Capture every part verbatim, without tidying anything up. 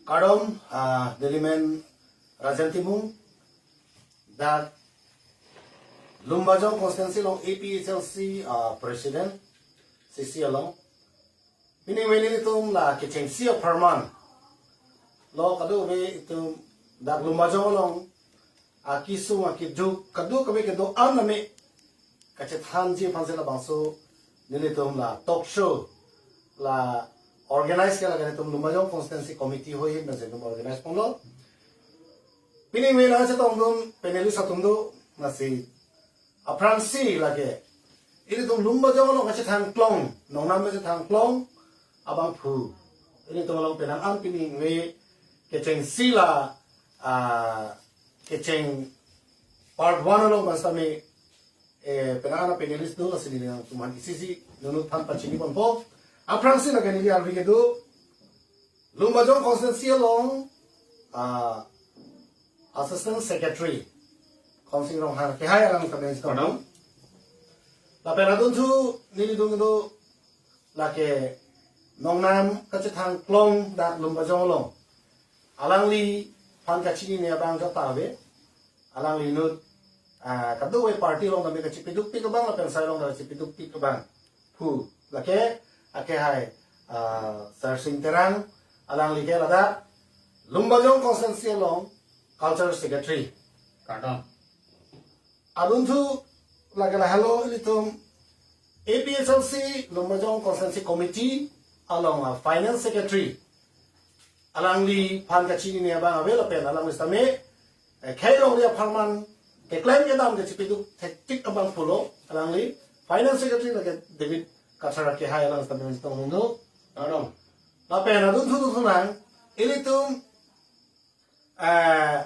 Kardom, ah, neli men Rajen Timung, dak Lumbajong constituency along A P H L C, ah, president, C C along. Pini neli ilitum la kechengsi apharman lo, kadokave itum dak Lumbajong along akesung akeduk kadokave kedo-an name kachethanji aphansi labangso nelitum la talk show la organize ke la nelitum Lumbajong Constituency Committee ahoi ahin nelitum organize ponlo. Pini neli la chetongdun panelist atum do, lasi aphrangsi lake ilitum Lumbajong along kachethang klong, nongnam kachethang klong abangphu ilitum along penang an pini neli kechengsi la, ah, kecheng part one along bangso tame, eh, penang an panelist do, lasi neli nangtumphan isi isi inut aphan pachini ponpo. Aphrangsi lake neli arvi kedo Lumbajong constituency along, ah, Assistant Secretary Khonsing Ronghang kehai alang tame si Pardon? Lapen adunthu neli dungdo lake nongnam kachethang klong dak Lumbajong along. Alangliphan kachinine abang jota ave. Alangli inut, ah, kadokave party along tame kachipidukpik abang lapen sai along tame kachipidukpik abangphu lake akehai, ah, Sarsing Terang, alangli ke ladak Lumbajong constituency along Culture Secretary. Kardom. Adunthu lake lahelo ilitum A P H L C Lumbajong Constituency Committee along, ah, Finance Secretary. Alangliphan kachinine abang ave lapen alangli sitame, eh, khei longri apharman keklem kedam kachipiduk thektik abangphu lo, alangli Finance Secretary lake David Kathar kehai alang sitame chetongdun do. Kardom. Lapen adunthu dunthu nang ilitum, eh,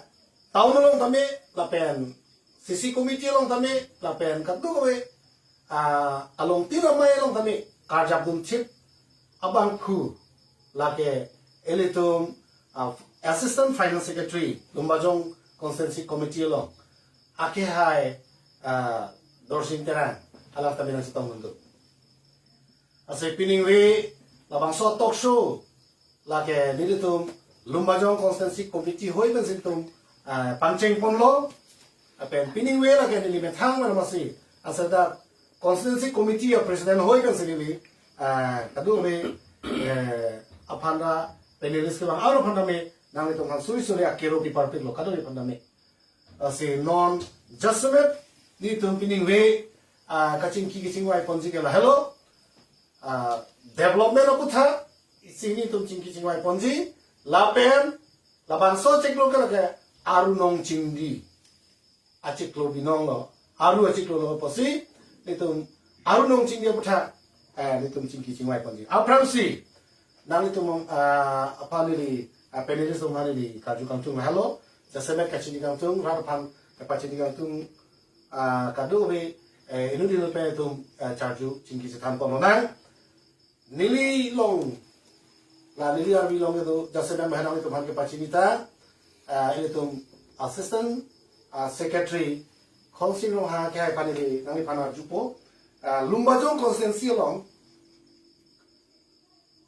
town along tame lapen C C committee along tame lapen kadokave, ah, along tin amei along tame karjap dunthip abangphu lake ilitum, ah, Assistant Finance Secretary Lumbajong Constituency Committee along akehai, ah, Dorsing Terang alang tame nangchetongdun do. Lasi pini neli labangso talk show lake nelitum Lumbajong Constituency Committee ahoi pensi ilitum, ah, pangcheng ponlo. Lapen pini neli lake neli methang mana masi asada Constituency Committee a-president ahoi pensi neli, ah, kadokave, eh, aphan ra panelist kevang aro aphan tame nanglitum aphan suri suri akero piparpiklo kadokave aphan tame. Lasi non jasemet nelitum pini neli, ah, kachingki kachingvai ponji ke lahelo, ah, development aputhak isi nelitum chingki chingvai ponji lapen labangso chiklo ke lake Aru Nong Chingdi achiklo binong lo, Aru achiklo lo pusi nelitum Aru Nong Chingdi aputhak, eh, nelitum chingki chingvai ponji. Aphrangsi nanglitum, ah, aphan neli, ah, panelist atum aphan neli karju kangtung lahelo, jasemet kachini kangtung, rat aphan kepachini kangtung, ah, kadokave, eh, inut inut pen itum, eh, charju chingki chethan ponlonang. Neli long, la neli arvi long kedo jasemet mahenang itum aphan kepachini ta, ah, ilitum Assistant, ah, Secretary Khonsing Ronghang kehai aphan neli nangliphan arjupo, ah, Lumbajong constituency along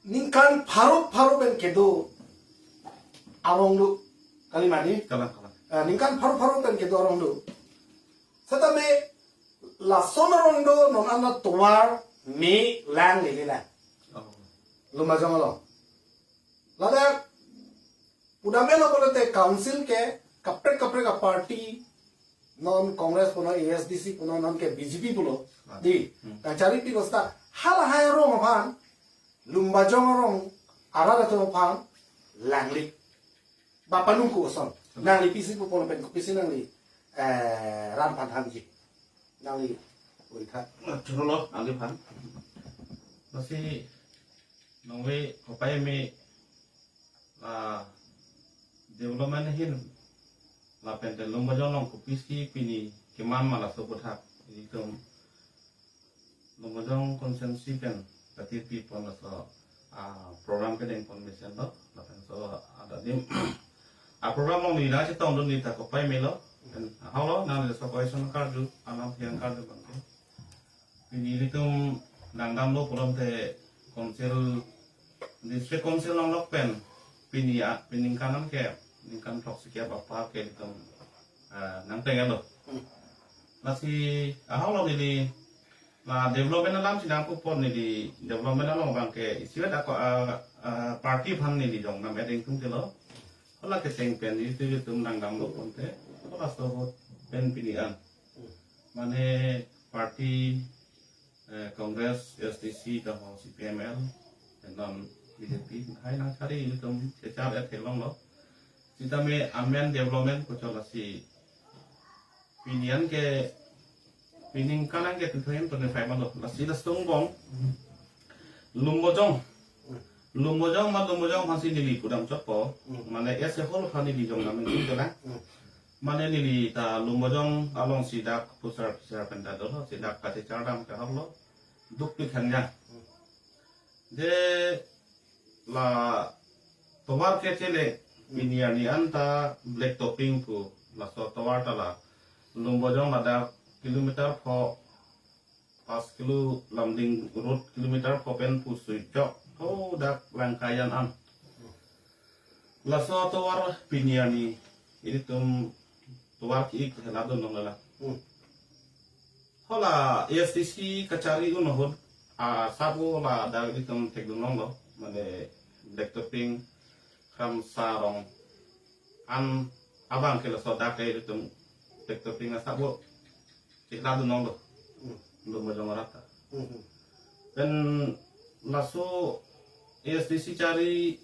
ningkan pharo pharo pen kedo arong do, kali mati? Kalang, kalang. Ah, ningkan pharo pharo pen kedo arong do. Setame lason arong do non an atovar me lang lele lang. Oh. Lumbajong along. Ladak pudamelo pulote council ke kaprek kaprek a-party, non Congress punon, A S D C punon, non ke B J P pulo. Ah. Di, Hmm. kachari pi kosta halahai arong aphan, Lumbajong arong arat atum aphan langli. Bapak nungku ason. Nangli pisi pu pon pen pisi nangli, eh, ran aphan thanji. Nangli, oi tha. Churolo, nangliphan. Lasi, nongve kopai me, ah, development ahin lapen te Lumbajong along kopisi pini keman ma laso aputhak ilitum Lumbajong constituency pen katirpi pon laso, ah, program kedeng pon mesen lo, lapen so ada dim, ah, program along neli nangchetongdun neli ta kopai melo, pen haulo nangli laso question karju, anang thiang karju bangke. Pini ilitum nangdamlo pulote council, district council along lok pen pini a, pini ningkan an ke, ningkan throksi kep apar ke itum, eh, nangteng lo. Hmm. Lasi ahok lo neli, la development alam si nangpu pon neli development along abang ke isivet ako, ah, ah, party aphan neli jong nam eding tum ke lo. Hala ke seng pen itum itum nangdam lo pon te. Hala so pen pini an. Hmm. Mane party, eh, Congress, A S D C, taho C P M L, non B J P, hai nang cari itum kechar et theklong lo. Sitame amen development kochot lasi. Pini an ke, pini ningkan an ke two thousand twenty-five malo. Lasi laso angbong. Lumbajong. Lumbajong ma Lumbajong aphan si neli pudam chotpo. Hmm. Mane as a whole aphan neli jong nam tum ke lang. Hmm. Mane neli ta Lumbajong along si dak pusar pusar pen ta dolo, si dak kachechar dam ke hok lo. Duk pi khan ya. Hmm. De la tovar ke chele, hmm, pini arni an ta black topping pu, laso tovar ta la Lumbajong ladak kilometer pho, pas kilo Lumding road kilometer pho pen pu sui chok. Oh, dak Langkajan an. Laso tovar pini arni, ilitum tovar ki-ik hela dun long la. Hmm. Hala A S D C kachari un ahut, ah, sabo ladak ilitum thekdun longlo, mane black topping Kramsa arong an abang ke laso dak ke itum black topping asabo chehla dun longlo. Hmm. Lumbajong arat ta. Hmm. Pen laso A S D C chari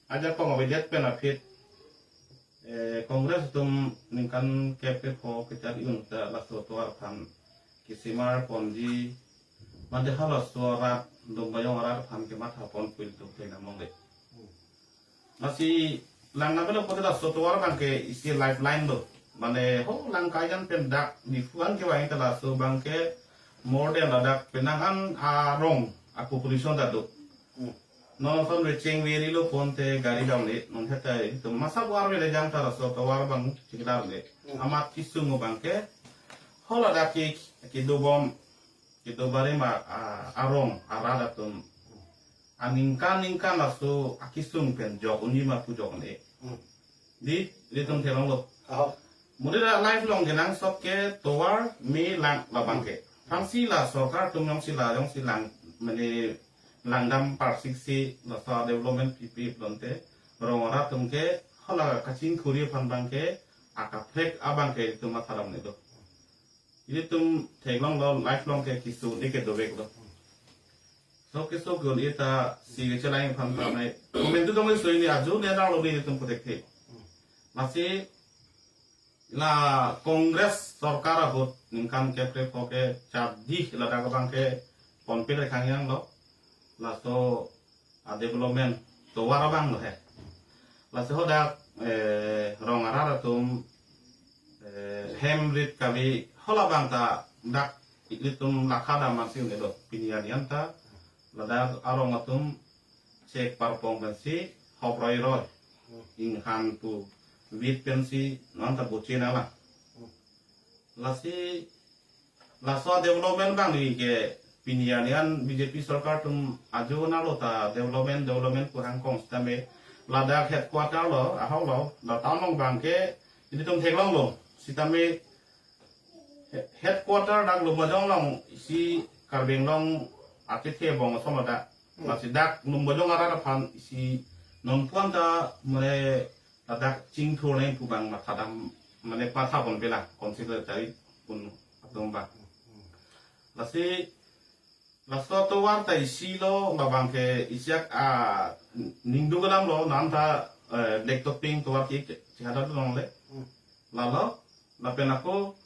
ajakong avedet pen aphi, eh, Congress atum ningkan kep kepho kechari un ta laso tovar aphan kesimar ponji, mate halaso arat, Lumbajong arat aphan kematha pon pu ilitum theklong longle. Lasi lang nabelo pote laso tovar abang ke isi lifeline lo. Mane ho Langkajan pen dak Diphu an kevang ta laso abang ke more than ladak penang an arong a population ta do. Hmm. Non son recheng veri lo pon te gari dam le, non heta itum masa buar vele jang ta laso tovar abang chiklar le. Hmm. Amat kisung abang ke, ho ladak ke, kedo bom, kedo bari ma, ah, arong, arat atum. Aningkan ningkan laso akisung pen jok unji ma pu jok un-e. Hmm. Di, ilitum theklong lo. Aho. Modi la lifelong kenangsot ke tovar me lang labang ke. Tangsi la sorkar atum jongsi la jongsi lang, mane langdam parsik si laso development pipi plonte. Rong arat atum ke hala kachingkhuri aphan abang ke akaprek abang ke itum matha dam ne do. Ilitum theklong lo lifelong ke kisu ni ke dovek lo. So kisu ke un-e ta si kechelai aphan ta nai. Komentu dong isu ini aju ne dang lo ni ilitum putek the. Lasi la Congress sorkar ahut ningkan kep kepho kechari ladak abang ke ponpil khangyang lo. Laso a development tovar abang lo he. Laso hadak, eh, rong arat atum, eh, hem rit kave hala abang ta dak ilitum lakha dam mansi un-e do. Pini arni an ta ladak arong atum chek parpong pensi hop roi roi. Inghan pu vit pensi non ta boche nala. Lasi laso development abang ni ke pini arni an B J P sorkar atum aju na lo ta development, development pu hangkong sitame ladak headquarter lo, ahok lo, la town along abang ke ilitum theklong lo. Sitame he-, headquarter dak Lumbajong along isi Karbi Anglong athe bong ason ladak. Hmm. Lasi dak Lumbajong arat aphan isi non puan ta mane ladak chingthur nai pu abang matha dam, mane matha ponpe lang, consider chari pon atum abang. Lasi laso tovar ta isi lo, labang ke isiak a ningduk alam lo, non ta, eh, black topping tovar ki ke, chehada tu longle. Hmm. Lalo, lapen ako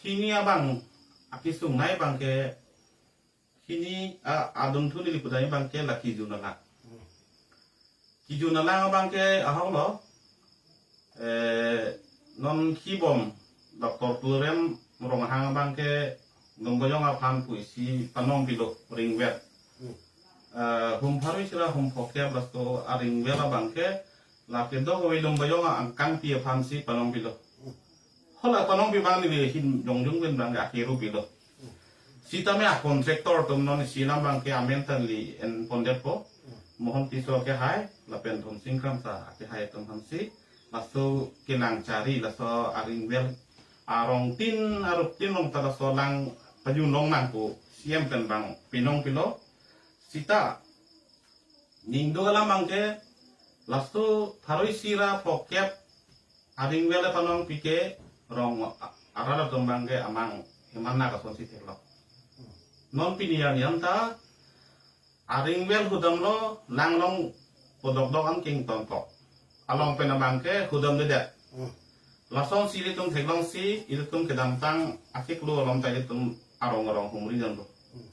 hini abang akisung nai abang ke hini a, adun thu neli pudai abang ke la kiju nalang. Hmm. Kiju nalang abang ke ahok lo, eh, non kibom Doctor Tuliram Ronghang abang ke Lumbajong aphan pu isi panong pilo ring well. Hmm. Eh, hum pharo isi ra hum phokep laso a ring well abang ke la kedo kave Lumbajong angkangpi aphan si panong pilo. Hmm. Hala panong pi abang neli hin jongjung pen abang ke akiru pilo. Sitame a contractor atum non isi alam abang ke amen ta neli en pondetpo. Mohon Tisso akehai lapen Dhonsing Kramsa akehai atum aphansi laso kelang chari, laso aring well arong tin arup tin along ta laso lang pajun longnang pu C M pen bang pinong pilo. Seta ning do alam abangke laso pharo isi ra phokep aring well panong pike rong a-, arat atum abangke amang heman na kasonsi theklong. Non pini arni anta aring well hudam lo, lang long podok dok an king tonkok. Along pen abangke hudamdedet. Hmm. Lasonsi ilitum theklongsi, ilitum kedamtang achiklo along ta ilitum arong arong humri damlo. Hmm.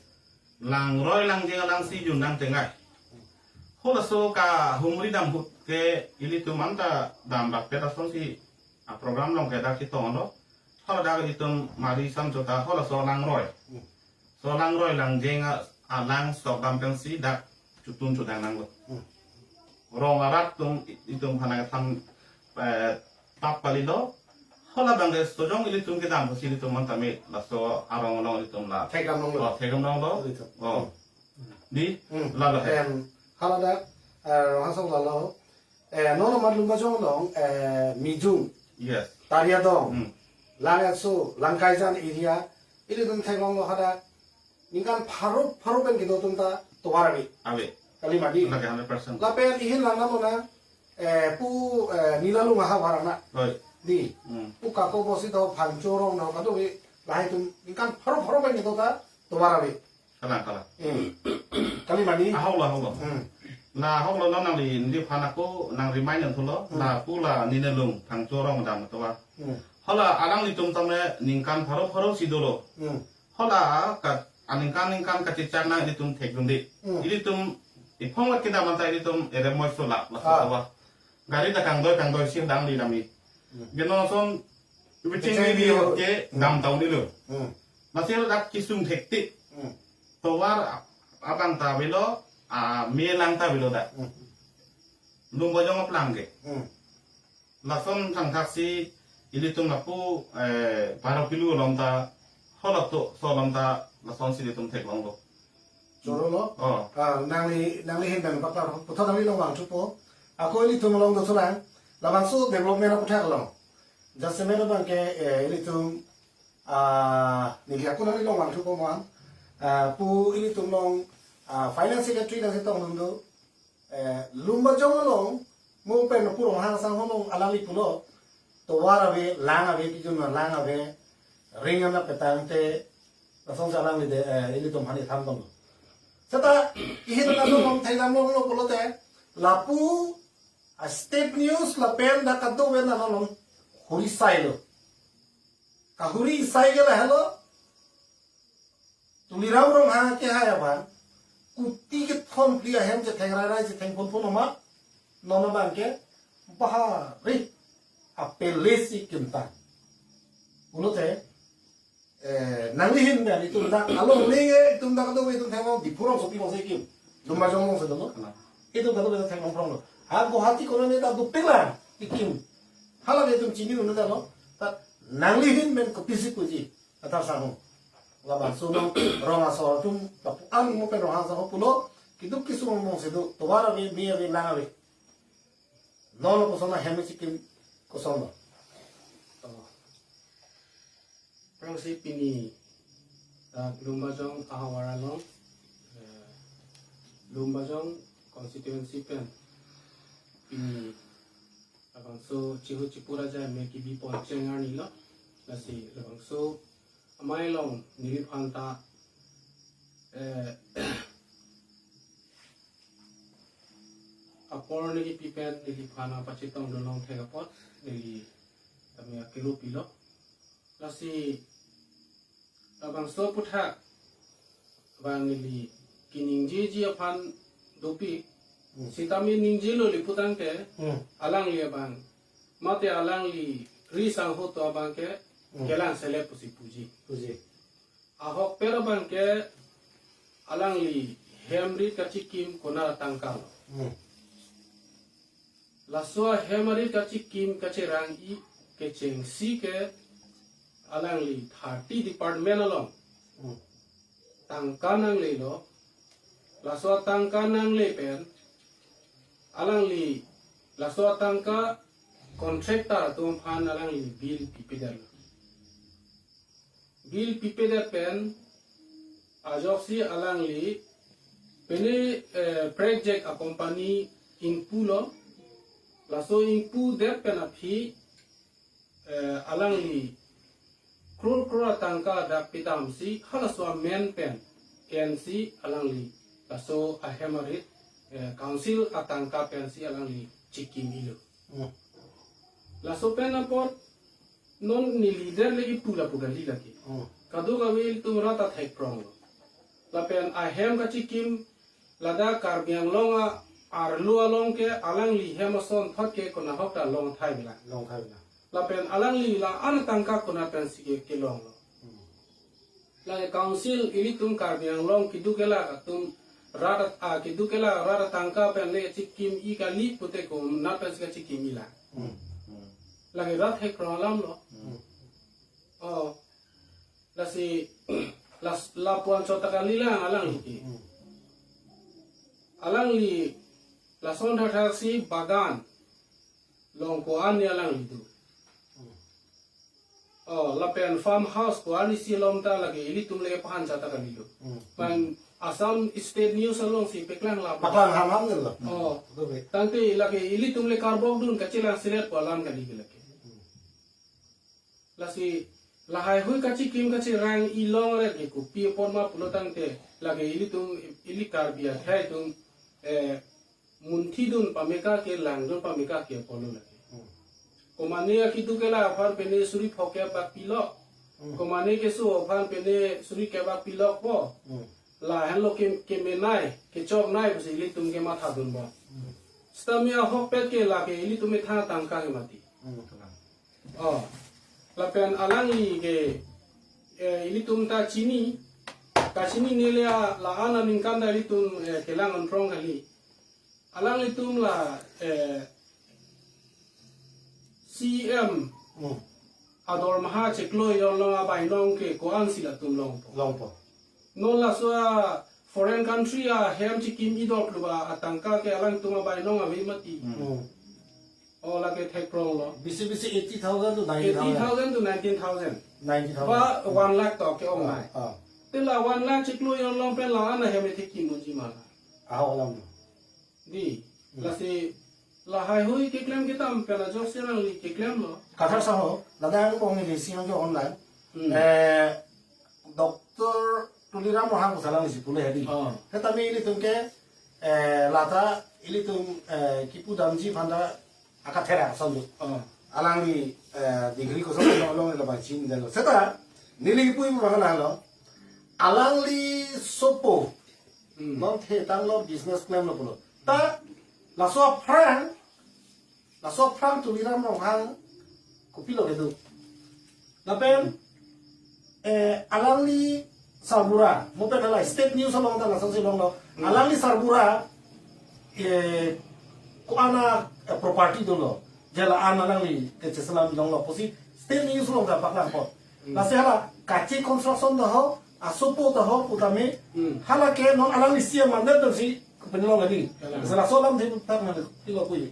Langroi langjeng alangsi jun nangtengai. Halaso kahumri dam ahut ke ilitum anta dam bak pet asonsi a program along ke dak chetonglo. Haladak ilitum mari san chota halaso langroi. Hmm. So langroi langjeng a, alang sok dam pensi dak chutun chudang nanglo. Hmm. Rong arat atum i-, itum aphan nangkethan, eh, tap kalilo. Hala abangke sojong ilitum kedam pusi ilitum mantame laso arong along ilitum la. Thekdam longlo. Oh, thekdam longlo. Ilitum. Oh. Hmm. Di? Hmm. Lalo he. Em, haladak, eh, Rong Hasong lalo. Eh, non amat Lumbajong along, eh, Mijung. Yes. Tariadong. Hmm. Lang Etso, Langkaijan area. Ilitum theklonglo hadak. Ningkan pharo, pharo pen kedo atum ta tovar ave. Ave. Kali mati. Lake hundred percent. Lapen ihin lang namo na, eh, pu, eh, Nilalung ahavar na. Hoi. Di. Hmm. Pu Kako Bosi do, Phangcho Rong do, kadokave lahai atum ningkan pharo pharo pen kedo ta tovar ave. Kalang, kalang. Hmm. Kali mati. Ahok lo, ahok lo. Hmm. La ahok lo, non nangli neliphan ako nang remind nangthulo. Hmm. La pu la Nilalung, Phangcho Rong dam tovar. Hmm. Hala alanglitum tame ningkan pharo pharo si dolo. Hmm. Hala ka aningkan ningkan kachechak nang ilitum thekdunde. Hmm. Ilitum iphong vet kedam anta ilitum erem moi sola la Ah. Sotawa. Gari ta kangdoi kangdoi si dang di dami. Hmm. Geno son Biching Biching di di ke Hmm. Dam taun dilo. Hmm. Masih dak kisung thektik. Hmm. Tovar abang ta avelo, a, me lang ta avelo dak. Hmm. Lumbajong aplang ke. Hmm. Lason thangthak si ilitum lapu, eh, Baro Kilo along ta, halato so along ta, lasonsi ilitum theklonglo. Choro lo? Oh. Ah, nangli, nangli ahin pen paklar, puthot nangli longvang thupo. Ako ilitum along do thulang, labangso development aputhak along. Jasemet abangke, eh, ilitum, ah, neli ako nangli longvang thupo mang. Ah, pu ilitum along, ah, finance secretary nangchetongdun do. Eh, Lumbajong along, mo pen pu Ronghang asangho along alangli pulo, tovar ave, lang ave, kijun lang ave, ring ana petang te, lasonsi alangli de, eh, ilitum aphan than tong. Seta, ihin na along thekdam longlo pulote, lapu, a state news lapen dak kadokave na along huri sailo. Kahuri sai ke lahelo, Tuliram Ronghang akehai abang, kuti kethom phli ahem chetheng rai rai chetheng phun phun oma, non abangke, bahari, apel si kim ta. Pulote, eh, nangli ahin pen, itum dak, along lege, itum dak, kadokave itum theklong, Diphu rongsopi alongsi kim, Lumbajong alongsi dolo. Kalang. Itum kadokave theklong pronglo. Ha Guwahati koloni ta dopik lang, ikim. Hala itum chinidun detlo, ta nangli ahin pen kopisi puji. Athar sangho. Labangso along rong asor atum lapu-an mo pen Ronghang asangho pulo, keduk kesung alongsi do, tovar ave, me ave, lang ave. Non koson ahem chikim koson lo. Oh. Prangsi pini, ah, Lumbajong ahavar along, eh, Lumbajong constituency pen pini labangso chihu chipu raja me kibi pon cheng arni lo, lasi labangso amei along neliphan ta, eh, apor neli pi pen neliphan apachetongdun long thek apot neli tame akelo pilo. Lasi labangso aputhak abang neli keningjeji aphan dopik. Hmm. Sitame ningjelo le putangte Hmm. alangli abang, mate alangli ri sangho to abangke Hmm. kelang selep pusi puji. Puji. Ahokpet abangke alangli hem rit kachikim konat atangka lo. Hmm. Laso ahem arit kachikim kachirang-i kechengsi ke alangli thirty department along Hmm. tangka nanglelo. Laso tangka nangle pen alangli laso atangka contractor atum aphan alangli bill pipedet. Bill pipedet pen ajoksi alangli pene, eh, project a company ingpulo. Laso ingpudet pen aphi, eh, alangli crore crore atangka dak pitamsi halaso amen pen kensi alangli laso ahem arit, eh, council atangka pensi alangli chikim-ilo. Hmm. Laso pen apot non neli der le ipu lapu kali lake. Hmm. Kadokave ilitum rat athek pronglo. Lapen ahem kachikim ladak Karbi Anglong a-arlo along ke alangli hem asonthot ke konahok ta longthai bela. Longthai bela. Lapen alangli la-an atangka konat pensi ke kelonglo. Hmm. La council ilitum Karbi Anglong keduk kelak atum rat, ah, keduk kelak rat atangka pen le chikim-i kali pute konat pensi kachikim-i la. Hmm. Hmm. Lake rat athek prong alamlo. Hmm. Oh. Lasi las lapuan chot ta kali lang alangli ke. Hmm. Alangli lason thakthak si bagan long ko-an ni alangli do. Hmm. Oh, lapen farmhouse ko-an isi along ta lake ilitum le pahan chot ta kalilo. Hmm. Bang Assam State News alongsi paklang la. Paklang ham ham nilo. Oh. Dobe. Tangte lake ilitum le karbok dun kachelang selet pu alam kali ke lake. Hmm. Lasi lahaihui kachikim kachirang-i long ret ke kopi apot ma pulo tangte lake ilitum ili Karbi akhai atum, eh, munthi dun pameka ke langdun pameka ke apotlo lake. Hmm. Komane akeduk kelak aphan pene suri phokep bak pilok. Hmm. Komane keso aphan pene suri kep bak pilokpo. Hmm. Lahenlo ke kemenei, kechoknei pusi ilitum ke mathadunbom. Hmm. Sitame ahokpet ke lake ilitum methang atangka ke mati. Hmm. Oh. Lapen alangli ke, eh, ilitum ta chini, kachini nele a la-an aningkan ta ilitum, eh, kelang anprong kali. Alanglitum la, eh, C M. Hmm. Adormaha chiklo jon along abainong ke ko-ansi latum longpo. Longpo. Non laso a foreign country ahem chikim-i dotlo ba atangka ke alangtum abainong ave mati. Hmm. Hmm. Oh, lake thek pronglo. Bisi bisi eighty thousand to ninety thousand. Eighty thousand to nineteen thousand. Ninety thousand. Ba one lakh to ke-ongnei. Ah, ah. Te la one lakh chiklo jon along pen la-an ahem ethe kim unji ma la. Ahok alam. Dei. Hmm. Lasi lahaihui keklem kedam pen ajoksi alangli keklemlo. Kathar saho, ladak angbong neli isi nangke-on lang. Hmm. Eh, Doctor Tuliram Ronghang pu alanglisi pule hedi. Oh. Setame ilitum ke, eh, lata ilitum, eh, kipu damji aphan ta akathera ason do. Oh. Alangli, eh, degree koson along along la bachin delo. Seta neli kipu ibu bangala lo. Alangli sopo. Hmm. Non the tanglo business plan lo pulo. Ta laso aphrang, laso aphrang Tuliram Ronghang kopilo kedo. Lapen, eh, alangli sarbura, mo pen hala State News along ta lasonsi longlo. Hmm. Alangli sarbura, eh, ko-an a, eh, property dolo. Je la-an alangli kecheselam longlo pusi State News along ta paklangpo. Hmm. Lasi hala kachi construction do ho, asopo do ho putame. Hmm. Hala ke non alangli C M mandet dongsi kepenlong lagi. Kalang. Sela solam di tak na tilo kui.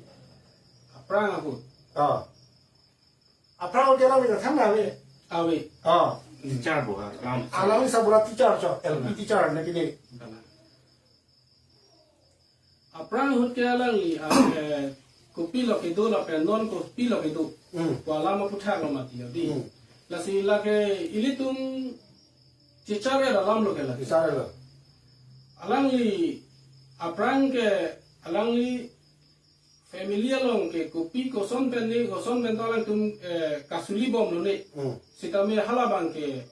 Aphrang ahut. Ah. Aphrang ahut ke alangli thang na ave. Ave. Ah. Teacher bo ha, kalam. Alangli sarbura teacher cho, L P teacher ne pine. Kalang. Aphrang ahut ke alangli, ah, eh, kopilo kedo lapen non kopilo kedo. Hmm. Ko alam aphuthak lo mati dei. Hmm. Lasi lake ilitum chechar-et alam lo ke lake. Chechar-et lo. Alangli aphrang ke alangli family along ke kopi koson pen ne koson pen to alangtum, eh, kasuli bomlo ne. Hmm. Sitame hala abang ke,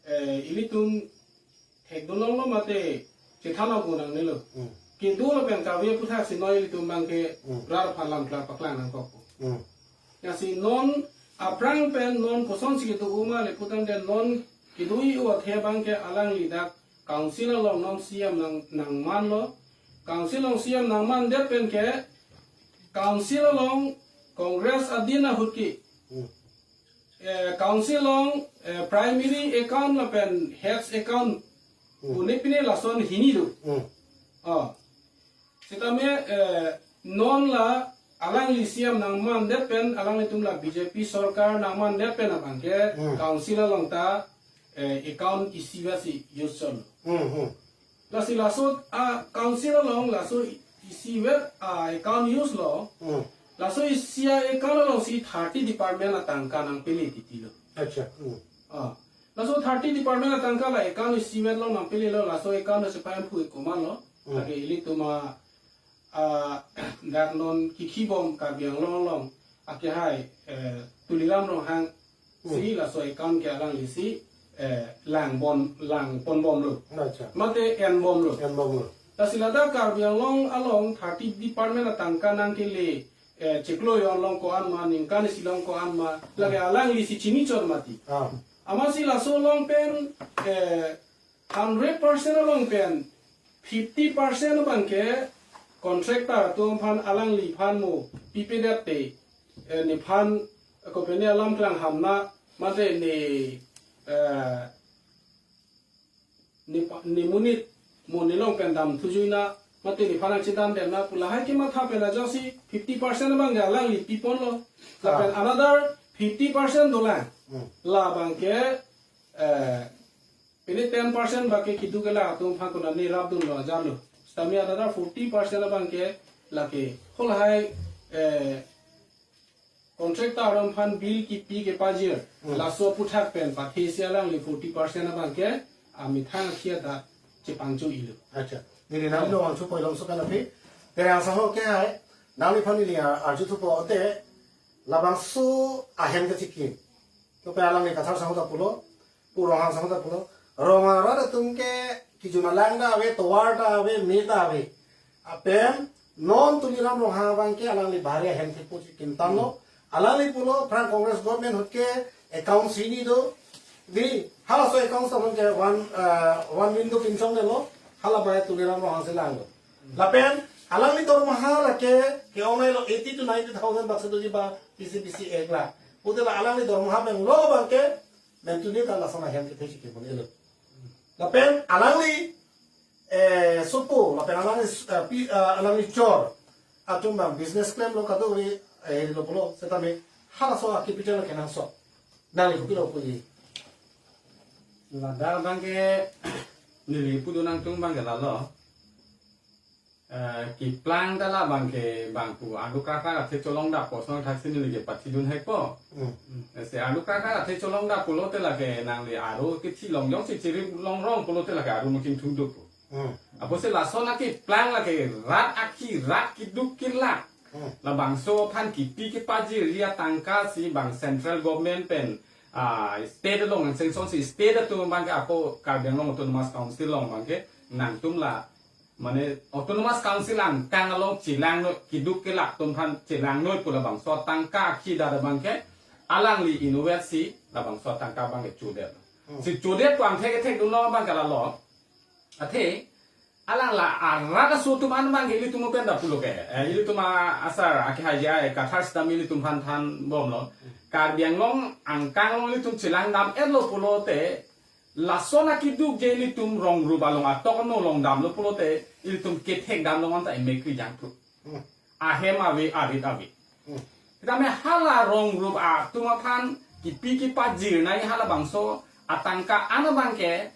eh, ilitum thekdun longlo mate chethan abang nangnelo. Hmm. Kedo lapen kave aphuthak si noi ilitum abang ke, hmm, rat aphan lam klar paklang nangkokpo. Hmm. Lasi non aphrang pen non kosonsi kedo-o ma le putangte non kedo-i-o athe abang ke alangli dak council along non C M nang, nangmanlo. Council along C M nangmandet pen ke council along Congress adin ahut ke. Hmm. Eh, council along, eh, primary account lapen heads account. Hmm. Pune pine lason hini do. Hmm. Oh. Sitame, eh, Non la alangli C M nangmandet pen, alanglitum la B J P sorkar nangmandet pen abangke, Hmm. council along ta, eh, account isivet si use chotlo. Hmm, hmm. Lasi laso a council along laso isivet a account use lo. Hmm. Laso isi a account along si thirty department atangka nangpele titilo. Acha. Hmm. Ah. Laso thirty department atangka la account isivet along nangpelelo, laso account na sepai amphu komatlo. Hmm. Lake ilitum a, ah, dak non kikhibom Karbi Anglong along akehai, eh, Tuliram Ronghang Hmm. si laso account ke alangli si, eh, lang bon, lang ponbomlo. Acha. Mate enbomlo. Enbomlo. Lasi ladak Karbi Anglong along thirty department atangka nangkele, eh, chiklo jon along ko-an ma, ningkan isi along ko-an ma, lake alangli si chini chot mati. Ah. Amatsi laso along pen, eh, hundred percent along pen fifty percent abangke contractor atum aphan alangliphan mo pipedet te, eh, nephan, eh, kopine alam klang hamna mate ne, eh, ne pa-, ne monit mo nelong pen dam thujuina mate nephan nangchedam demna pu lahai kematha pen ajoksi fifty percent abangke alangli piponlo. Lapen Ah. another fifty percent dolang. Hmm. Labangke, eh, pini ten percent abangke keduk kelak atum aphan konane rapdunlo ajanlo. Sitame another forty percent abangke lake halahai, eh, contractor atum aphan bill kipi kepajir. Hmm. Laso aphuthak pen pathesi alangli forty percent abangke amethang akhia ta chepangcho-ilo. Acha. Neli nangli Oh. lo angcho poilom so kan aphi. Terang saho ke hai. Nangliphan neli ar-, arjuthupo te labangso ahem kechikim. To pe alangli Kathar saho ta pulo. Pu Ronghang saho ta pulo. Rong arat atum ke kejun alang ta ave, tovar ta ave, me ta ave. Lapen non Tuliram Ronghang abangke alangli bahari ahem thepo chikim tanglo. Alangli pulo phrang Congress government ahut ke account sini do. Di halaso account sa ke one, uh, one window pinchongdetlo. Hala bahari Tuliram Ronghang si langlo. Lapen alangli dormaha lake ke-ong-elo eighty to ninety thousand baksa doji ba P C P C ek lakh. Pute la alangli dormaha pen lo abangke mentuni ta lason ahem kethe chikim pon-elo. Lapen alangli, eh, sopo, lapen alangli, eh, pi-, eh, alangli chor atum abang business klemlo kadokave, eh, lo pulo, setame halaso a capital kenangsot. Nangli kopilo puji. Ladak abangke neli pudun nangtum abangke lalo. Eh, keplang ta labangke bangku aduk krakrak athe cholongdap kosong thaksi neli ke pathidun haipo. Hmm. Ese aduk krakrak athe cholongdap pulote lake nangli aro kethi long jongsi chiri longrong pulote lake aro muching thungduk. Hmm. Apotsi lason akeplang lake rat akhi rat keduk kelak. Hmm. Labangso aphan kipi kepajirji atangka si bang central government pen, ah, state along angsengson si state atum abangke ako Karbi Anglong Autonomous Council along abangke nangtum la mane Autonomous Council angkang along chelangnoi keduk kelak atum aphan chelangnoi pu labangso atangka akhi dada abangke alangli inutvet si labangso atangka abangke chodet. Hmm. Si chodet pu angthek kethekdunlo abangke lalo. Athe alang la arat aso atum an abangke ilitum pen da pulo ke. Eh, ilitum a asar akehai je ai Kathar sitame ilitum aphan thanbomlo. Karbi Anglong angkang along ilitum chelangdam-etlo pulote lason akeduk je ilitum rong rup along atok no longdamlo pulote ilitum kethekdam along anta emekri jangthu. Hmm. Ahem ave, arit ave. Hmm. Sitame hala rong rup atum aphan kipi kepajirnei halabangso atangka an abangke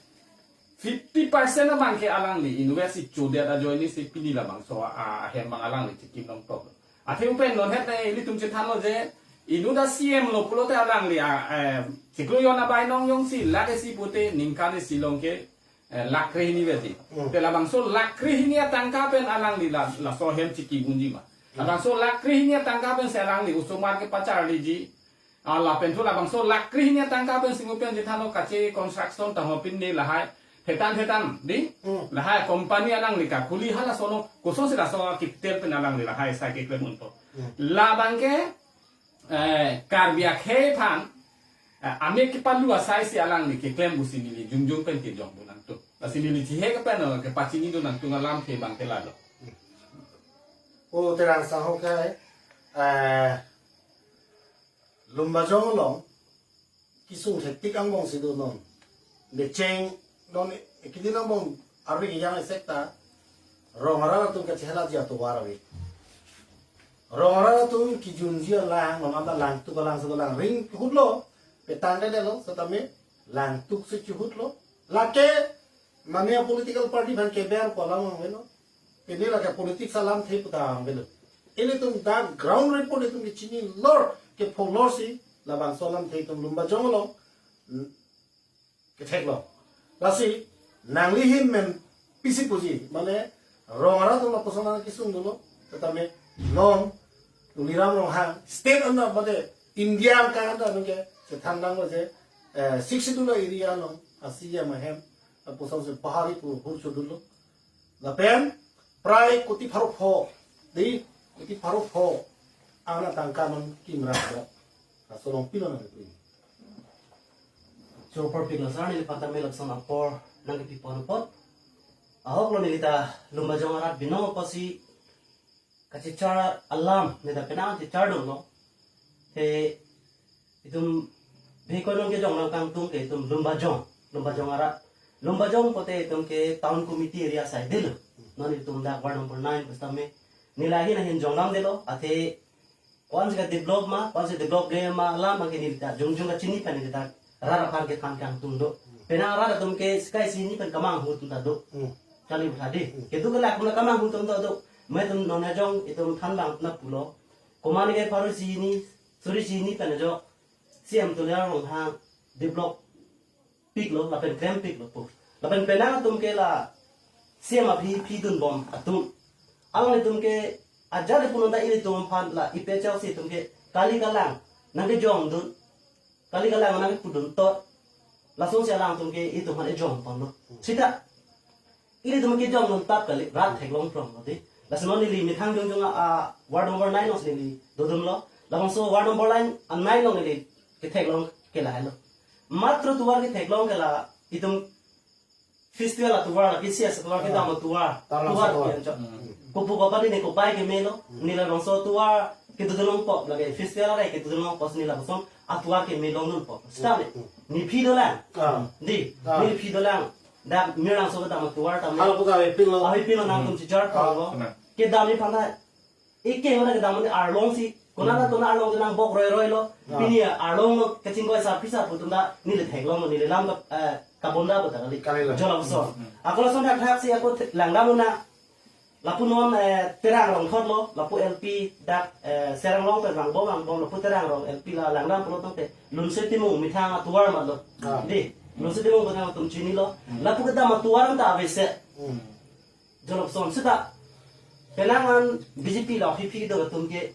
fifty percent abangke alangli inutvet si chodet ajoine si pini labangso a, ahem abang alangli chikim longtok. Athe upen non het ne ilitum chethanlo je inut a C M lo pulote alangli a, eh, chiklo jon abai nong jongsi lake si pute ningkan isi along ke, eh, lakh krehini veti. Hmm. Te labangso lakh krehini atangka pen alangli la, laso ahem chikim unji ma. Hmm. Labangso lakh krehini atangka pen si alangli osomar kepacharliji. Ah, lapen thu labangso lakh krehini atangka pen si upen chethanlo kache construction ta ho pin ne lahai. Thetan thetan di. Hmm. Lahai company alangli kakhuli halasono kosonsi laso capital pen alangli lahai sai keklem unpo. Hmm. Labangke eh, Karbi akhei aphan, eh, amek kepalu asai si alangli keklem pusi neli jongjong pen kejongdun nangtum. Lasi neli chihek pen, eh, kepachinidun nangtum alamthe abangke lalo. O Terang saho ke, eh, Lumbajong along kesung thetik angbong si do non. Necheng non kini angbong arve kejang isek ta rong arat atum kachehelaji atovar ave. Rong arat atum kijunji alang, non anta langtuk alang, so langring hutlo, petang dede lo, setame langtuk si chihutlo. Lake mane political party aphan keber pu alam abang avelo. Pini lake politics alamthe pu ta abang avelo. Ilitum dak ground report itum kechini lor, kepho lor si labangso alamthe itum Lumbajong along, mm, kethek lo. Lasi nangli ahin men pisi puji, mane rong arat atum lapuson an kesung dolo, setame non Tuliram Ronghang, state anta mane India angkang anta nungke chethan dang lo je, eh, Sixth Schedule area along a-C E M ahem, lapuson si pahari pu hur chodun lo. Lapen prai koti pharo pho, di, koti pharo pho, ana tangka non kimra lo. Laso along pilo nang pi. Chopar pik lo sar, neli pata me lapuson apor nangkepi pon apot. Ahok lo neli ta Lumbajong arat binong apotsi kachichar alam neta penang chichar dolo. Te itum bikoi non kejong nangkangtung ke itum Lumbajong, Lumbajong arat. Lumbajong pote itum ke town committee area side lo. Non itum dak ward number nine pu setame neli ahin ahin jongdam dolo, athe ko-an si ka-develop ma, ko-an si develop-le ma alam abang ke neli ta jongjong kachini pen neli ta rat aphan kethan kangtung do. Penang rat atum ke sikai sini pen kamanghu atum ta do. Hmm. Kali bhadi. Hmm. Kedo ke lakum na kamanghu atum ta do. Mane itum non ajong itum than abang na pulo. Komat ke pharo isi hini, suri isi hini pen ajok C E M Tuliram Ronghang develop piklo, lapen klem piklo pu. Lapen penang atum ke la C E M aphi phi dunbom atum. Alanglitum ke ajat ipu non ta ilitum aphan la A P H L C atum ke kali kalang nangkejongdun, kali kalang nangkepudun tot. Lasonsi alangtum ke itum aphan ejong ponlo. Sita ilitum kejongdun tap kali, rat theklong phrong lo di. Lasi non neli methang jongjong a, a, ward number nine along si neli dodunlo. Labangso ward number nine, a, nine along neli ketheklong ke lahelo. Matro tovar ketheklong ke la itum festival atovar, la K C S atovar, kedam atovar. Tovar, tovar. Tovar ke anchot. Hmm. Kopu kopa di ne kopai kemelo, hmm, neli labangso tovar kedodun longpo, lake festival are kedodun longpo, neli lapuson atovar keme longdunpo. Sita ne, hmm, ne phi dolang. Ah. Di, ah, ne phi dolang. Dak mirang so kedam atovar tame. Halapu ta avepinlo. Avepinlo nangtum, hmm, chichar, ah, panglo. Kena. Kedam ni phan ta. Eke mana kedam ni arlong si. Kona na, hmm, kona arlong kenang bok roi roi lo. Ah. Pini arlong lo kachingkoi sa pisa pu atum ta neli theklong lo, neli lam ka, eh, kabonda pu ta kali. Kali lo. Jolok so. Hmm, hmm. Ako lason thak thak si ako the-, langdam lo na. Lapu non, eh, Terang Rongthot lo, lapu L P dak, eh, Serang Rongthot pen vangbom vangbom, lapu Terang Rong L P la langdam pulo tangte Lunse Timung methang atovar mat lo. Ah. Di, Lunse Timung methang atum chinilo. Hmm. Lapu kedam atovar ta avese. Hmm. Jolok son sita. Penang an B J P la hipi do atum ke.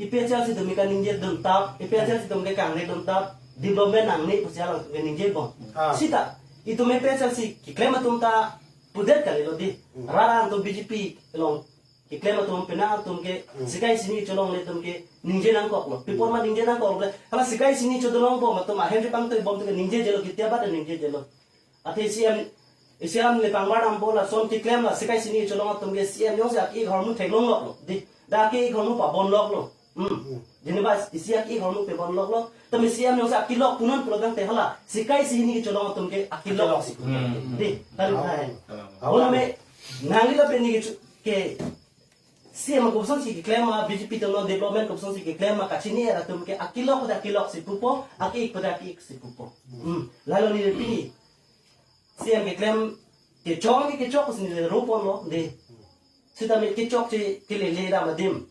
A P H L C atum ke kaningje dun tap, A P H L C atum ke kangne dun tap, development nangne pusi alangtum ke ningje bom. Ah. Sita, itum A P H L C keklem atum ta pudet kali lo di. Hmm. Rara atum B J P along keklem atum penang atum ke, hmm, sikai sini cholongle atum ke ningje nangkoklo. Pipor ma ningje nangkoklo. Hala sikai sini chodolong bom atum ahem je pangtoi bom atum ke ningje jelo, kitia ba ningje jelo. Athe C M, C M le pangbar dampo, lason keklem la sikai sini cholong atum ke C M jongsi aki hormu theklong lok lo. Di, dak aki hormu pabon lok lo. Hmm. Hmm. Jini ba isi aki hormu pabon lok lo. Tumi C M jongsi akilok punon pulo tangte hala sikai sini cholong atum ke akilok. Akilok si. Hmm. Di, kan, oh, hai. Talang. Bola me nangli lapen neli ke chu-, ke C M kopusonsi keklem ma, B J P atum lo development kopusonsi keklem ma, kachini era atum ke akilok de akilok si pupo, aki-ik pada aki-ik si pupo. Hmm. Lalo neli pini C M keklem kechok ke kechok si neli ro ponlo de. Sitame kechokche kelele dam adim.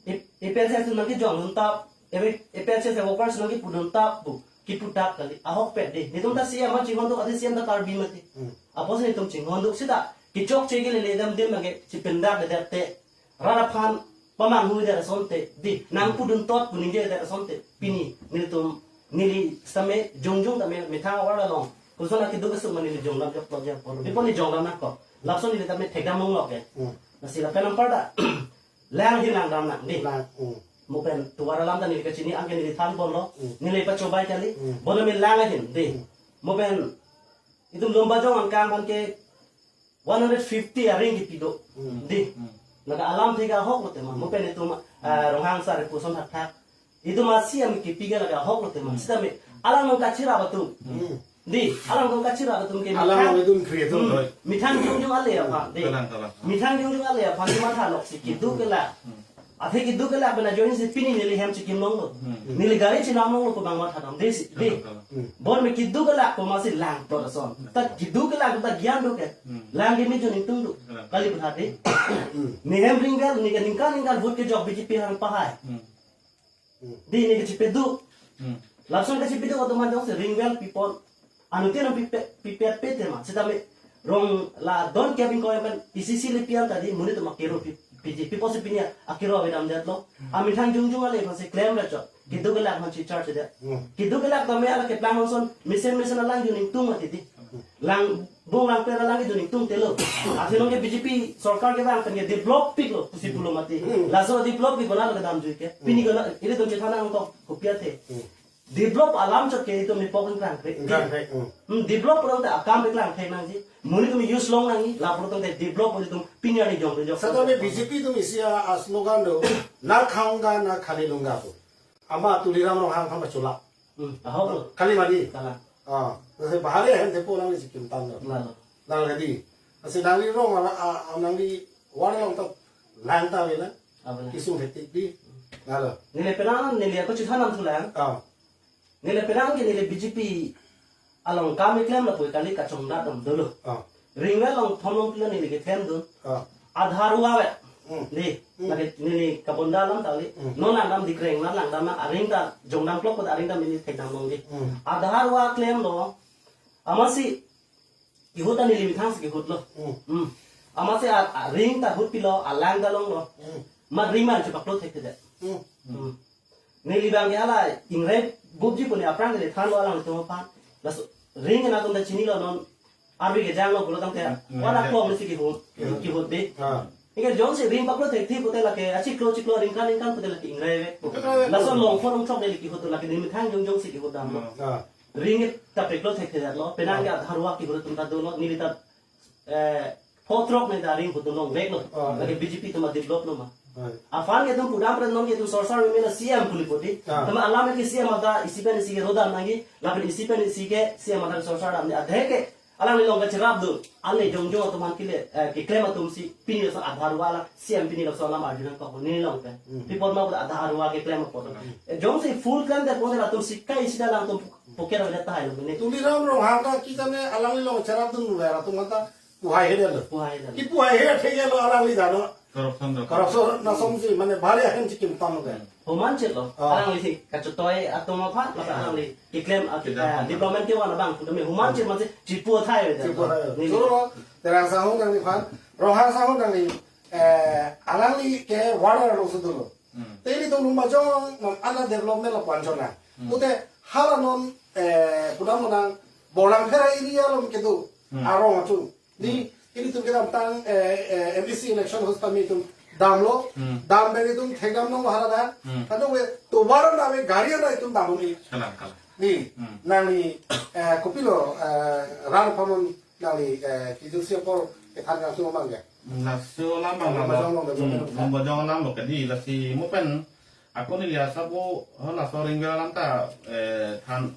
A P H L C atum nangkejongdun tap, A P H L C workers nangkepudun tap pu, kipu tap kali, ahokpet de. Netum ta C M ma chinghon do, athe C M ta Karbi mati. Hmm. Apotsi netum chinghon do, sita kechokche kelele dam adim lake chipindak de te. Rat aphan pamanghu det asonte, di, nangpudun tot pu ningje det asonte, pini, nelitum, neli sitame jongjong tame methang awar along. Koson akedo kesung ma neli jongdam jok plot jok polo. Di pon neli jongdam nangkok. Lapuson neli tame thekdam mong lok ya. Hmm. Lasi lapen ampar ta, lang ahin langdam nang, di. Lang, hmm. Mo pen tovar alam ta neli kachini, anke neli than ponlo, hmm, neli pachobai kali, hmm, bono me lang ahin, di. Hmm. Mo pen, itum Lumbajong angkang aphan ke one hundred fifty aring kipi do. Hmm. Di. Hmm. Laga alamthe ke ahok lo tema. Mo pen itum, ah, Ronghang sar puson thak thak. Itum a C M kipi ke laga ahok lo tema. Hmm. Sitame, alang nang kachira atum. Hmm. Di, alang nang kachira atum ke. Alang methang, nang itum create, hmm, lo. Methang jongjong ale aphan. Di. Talang, talang. Methang jongjong ale aphan chethan lok si kedo ke la. Hmm. Athe keduk kelak pen ajoine si pini neli hem chikim longlo. Hmm. Neli gari chinam longlo pu bang matha dam. Dei si, dei. Kalang, kalang. Hmm. Bon me keduk kelak pu masi lang to ason. Ta keduk kelak ta gyan do ke. Hmm. Lang ke mi jo ningtung do. Kalang. Kali pu tha dei. Hmm. Ne hem ring vel, ne ke ningkan ningkan vote kejok B J P aphan pahai. Hmm. Hmm. Dei ne ke chipedu. Hmm. Lapuson ke chipedu atum an jongsi ring vel pi apot. Anuttin an pipe, pipe pe tema. Sitame rong la don ke bing ko yang kan isi isi le pian tadi monit atum akero pi, piji. Pi apotsi pini akero avedam detlo. Hmm. Amethang jongjong ale aphansi klem ra chot. Keduk kelak aphansi charge det. Hmm. Keduk kelak tame ala keplang ason mesen mesen alang jo ningtung mati dei. Hmm. Lang bung lang pera lang jo ningtung telo. Athe non ke B J P sorkar kevang pen ke develop piklo pusi pulo mati. Hmm. Laso develop ke konat kedam jui ke. Hmm. Pini konat ilitum chethan nangkok kopi athe. Hmm. Develop alam chot ke itum nipok ingkrang kre. Ingkrang kre, hmm. Hmm, develop pulote akam ingkrang kre nangji. Monit atum use long nangji, lapulote develop itum pini arni jong jong. Sitame B J P atum isi a, a slogan do, na khaunga na khane dunga pu. Ama Tuliram Ronghang aphan chula. Hmm, ahok lo. Kali mati. Kalang. Ah, jese bahari ahem thepo nangli chikim tanglo. Lalo. Nang ready. Asi nangli rong ala, a, a, nangli ward along ta lang ta avelang. Avelang. Kisung thetik dei. Lalo. Neli penang, neli ako chithan nangthulang. Ah. Neli penang ke neli B J P along kam keklem lapu kali kachongdat dam dolo. Ah. Ring vel along thom long pilo neli keklem dun. Ah. Adhar ua vet. Hmm. Dei, hmm. Lake neli kabonda alam ta kali. Hmm. Non langdam dikreng, non langdam na aring ta jongdam klok pu ta aring ta neli thekdam long dei. Hmm. Adhar ua klemlo. Amatsi kihut ta neli methang si kihutlo. Hmm. Hmm. Amatsi a, aring ta hut pilo, alang ta longlo. Hmm. Mat ring man chepaklo thekthedet. Hmm. Hmm. Neli bang ke hala ingrai bubji pu ne aphrang neli thanlo alangtum aphan. Laso ring ke nangtum ta chinilo non. Arve kejanglo pulo tangte. Hmm. Wana kong si kihut. Hmm. Kihut dei. Ah. Neke jongsi ring paklo thekthe pute lake achiklo chiklo ringkan ringkan pute lake ingrai ve. Ingrai ve. Laso longpho longthrok neli kihut lake neli methang jongjong si kihutdamlo. Hmm. Ah. Ring ta paklo thekthedetlo. Penang ke Adhar ua kihut atum ta dolo. Neli ta, eh, pho throk ne ta ring hutdun longveklo. Ah. Lake B J P atum a-develop lo ma. Ah. Aphan ke itum pudam pran non ke itum sorsar meme na C M puli pudi. Ah. Tama alam ke C M ada isi pen isi ke rodam nangji. Lapen isi pen isi ke C M ada sorsar dam ni adhe ke. Alangli along kacherapdun, ale jongjong atum an kile, eh, keklem atum si, pini laso Adhar ua la, C M pini laso alam arjunang kok neli along pen. Hmm. Pi apot ma pu Adhar ua keklem apot. Hmm. Eh, jongsi full klemdet pon atum si kai sida alangtum poker avedet tahai lo mene. Tuliram Ronghang ta kejane alangli along cherapdun pu atum ta puhai hedet lo. Puhai hedet lo. Kipuhai hedet theklo alangli dano. Corruption do. Corruption na somsi mane bahari ahem chikim tam ke. Homan chet lo. Ah. Alangli si kachotoi atum aphan, maka alangli keklem a, keklem eh, development kevan abang, kudame homan chet mansi chipu athai ve. Chipu athai. Ni. Choro, Terang Sahung nangliphan, Ronghang Sahung nangli, eh, alangli ke ward along si dolo. Hmm. Te ilitum Lumbajong non ana development lo panchona. Hmm. Pute hala non, eh, pudam nang Borlangpher area along kedo. Hmm. Arong atum. Ni, ilitum kedamtang, eh, eh, M A C election host kami itum damlo, Hmm. dam pen itum thekdam nanglo hala ta. Hmm. Kado we, tovar na we gari na itum dam ni. Kalang, kalang. Ni, Hmm. nangli, eh, kopilo, eh, ran panon nangli, eh, kijutsi apor kethan kangtung mang ke. Laso alam abang Lumbajong lo, along, Lumbajong hmm, lo. Lumbajong alam lo kadi lasi mo pen Ako neli asap o, ho laso ring vel alam ta, eh, than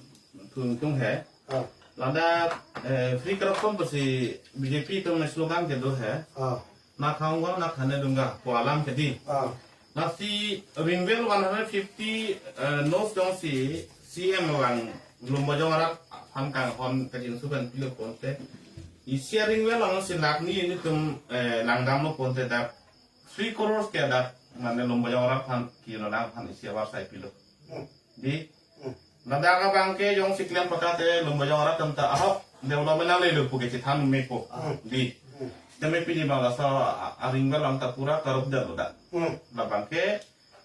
thun tung he. Ah. Ladak, eh, free corruption pusi B J P atum slogan kedo he. Ah. Na khaunga, na khane dunga, pu alam kedi. Ah. Lasi ring vel one hundred fifty, eh, nos jongsi C M vang Lumbajong arat aphan kanghon kajinsu pen pilo ponte. Isi ring vel along si lakh ni ilitum, eh, langdamlo ponte dak three crores ke dak mane Lumbajong arat aphan kilo nang aphan isi avarsai pilo. Hmm. Di. Hmm. Ladak abang ke jongsi klem pakat te Lumbajong arat atum ta ahok development nanglelo pu ke chethan mepo. Hmm. Di. Hmm. Tame pini abang laso a-, aring vel alam ta pura corrupt detlo dak. Hmm. Labang ke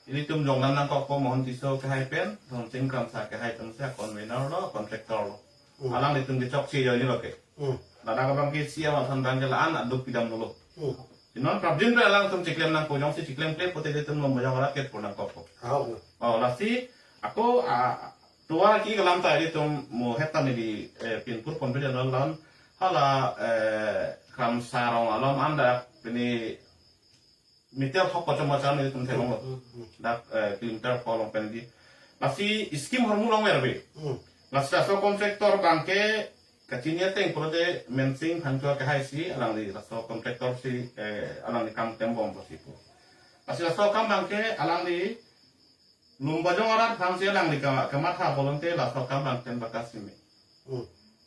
ilitum jongdam nangkokpo Mohon Tisso kehai pen, Dhonsing Kramsa kehai atum si convener lo, contractor lo. Hmm. Alanglitum kechokche ajoine lo ke. Hmm. Ladak abang ke C M aphan abang ke la-an aduk pidam dolo. Hmm. Non prapjin pen alangtum chiklem nangpo, jongsi chiklemkle pote ilitum Lumbajong arat ke pur nangkokpo. Ah, oh. Oh, lasi ako, ah, tovar ke-ik alam ta ilitum mo het ta neli, eh, pinpur ponpe janon lan hala, eh, Kramsa rong along anta pini meter thok pacham pacham ilitum theklonglo. Hmm, hmm, hmm. Dak, eh, kilometer pho along pen di. Lasi scheme ahormu longver ave. Hmm. Lasi laso contractor abang ke kachini ateng pulote Mensing Phangcho kehai si alangli laso contractor si, eh, alangli kam klembom pusi pu. Lasi laso akam abangke alangli Lumbajong arat aphansi alangli kama, kamatha pulote laso akam abangke bakas simi. Hmm.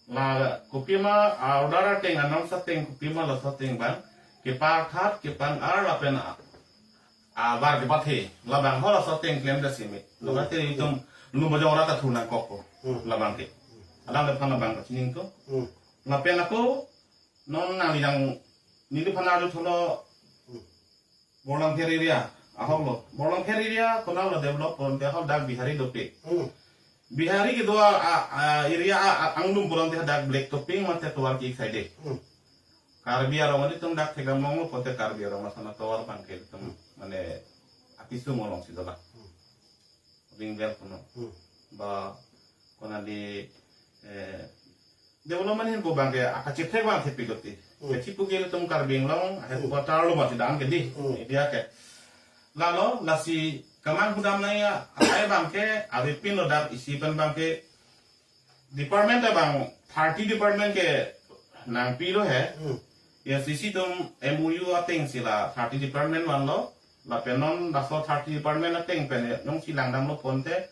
La kopima a-order ateng, announce ateng, kopima laso ateng abang kepathat, kepang-ar lapen a, abar kepathe, labang ho laso ateng klemdet simi. Hmm. Lapen te itum Lumbajong arat athu nangkokpo. Hmm. Labangke. Alangliphan labang kachiningthu. Hmm. Lapen ako non nangli nang neliphan arju thulo. Hmm. Borlangpher area ahok lo. Borlangpher area konat lo develop pulote ahok dak Bihari dopik. Hmm. Bihari kedo a, a, a area a, a, anglum pulote dak black topping mate tovar ki-excited. Hmm. Karbi arong ilitum dak thekdam longlo pulote Karbi arong asana tovar abangke ilitum, hmm, mane apisung alongsi dolang. Hmm. Ring bell kono. Hmm. Ba konat di, eh, development ahin ko abangke akacheprek abang thepik lo ti. Hmm. Kachipu ke ilitum Karbi Anglong, hmm, headquarter lo mati dan ke di. Hmm. India ke. Lalo, lasi kemang hudam nangji, akai abangke, avepin lo dak isi pen abangke, department abang thirty department ke nangpilo he. Hmm. A I C C atum M O U atengsi la thirty department vanlo. Lapen non laso thirty department ateng pen jongsi langdamlo pulote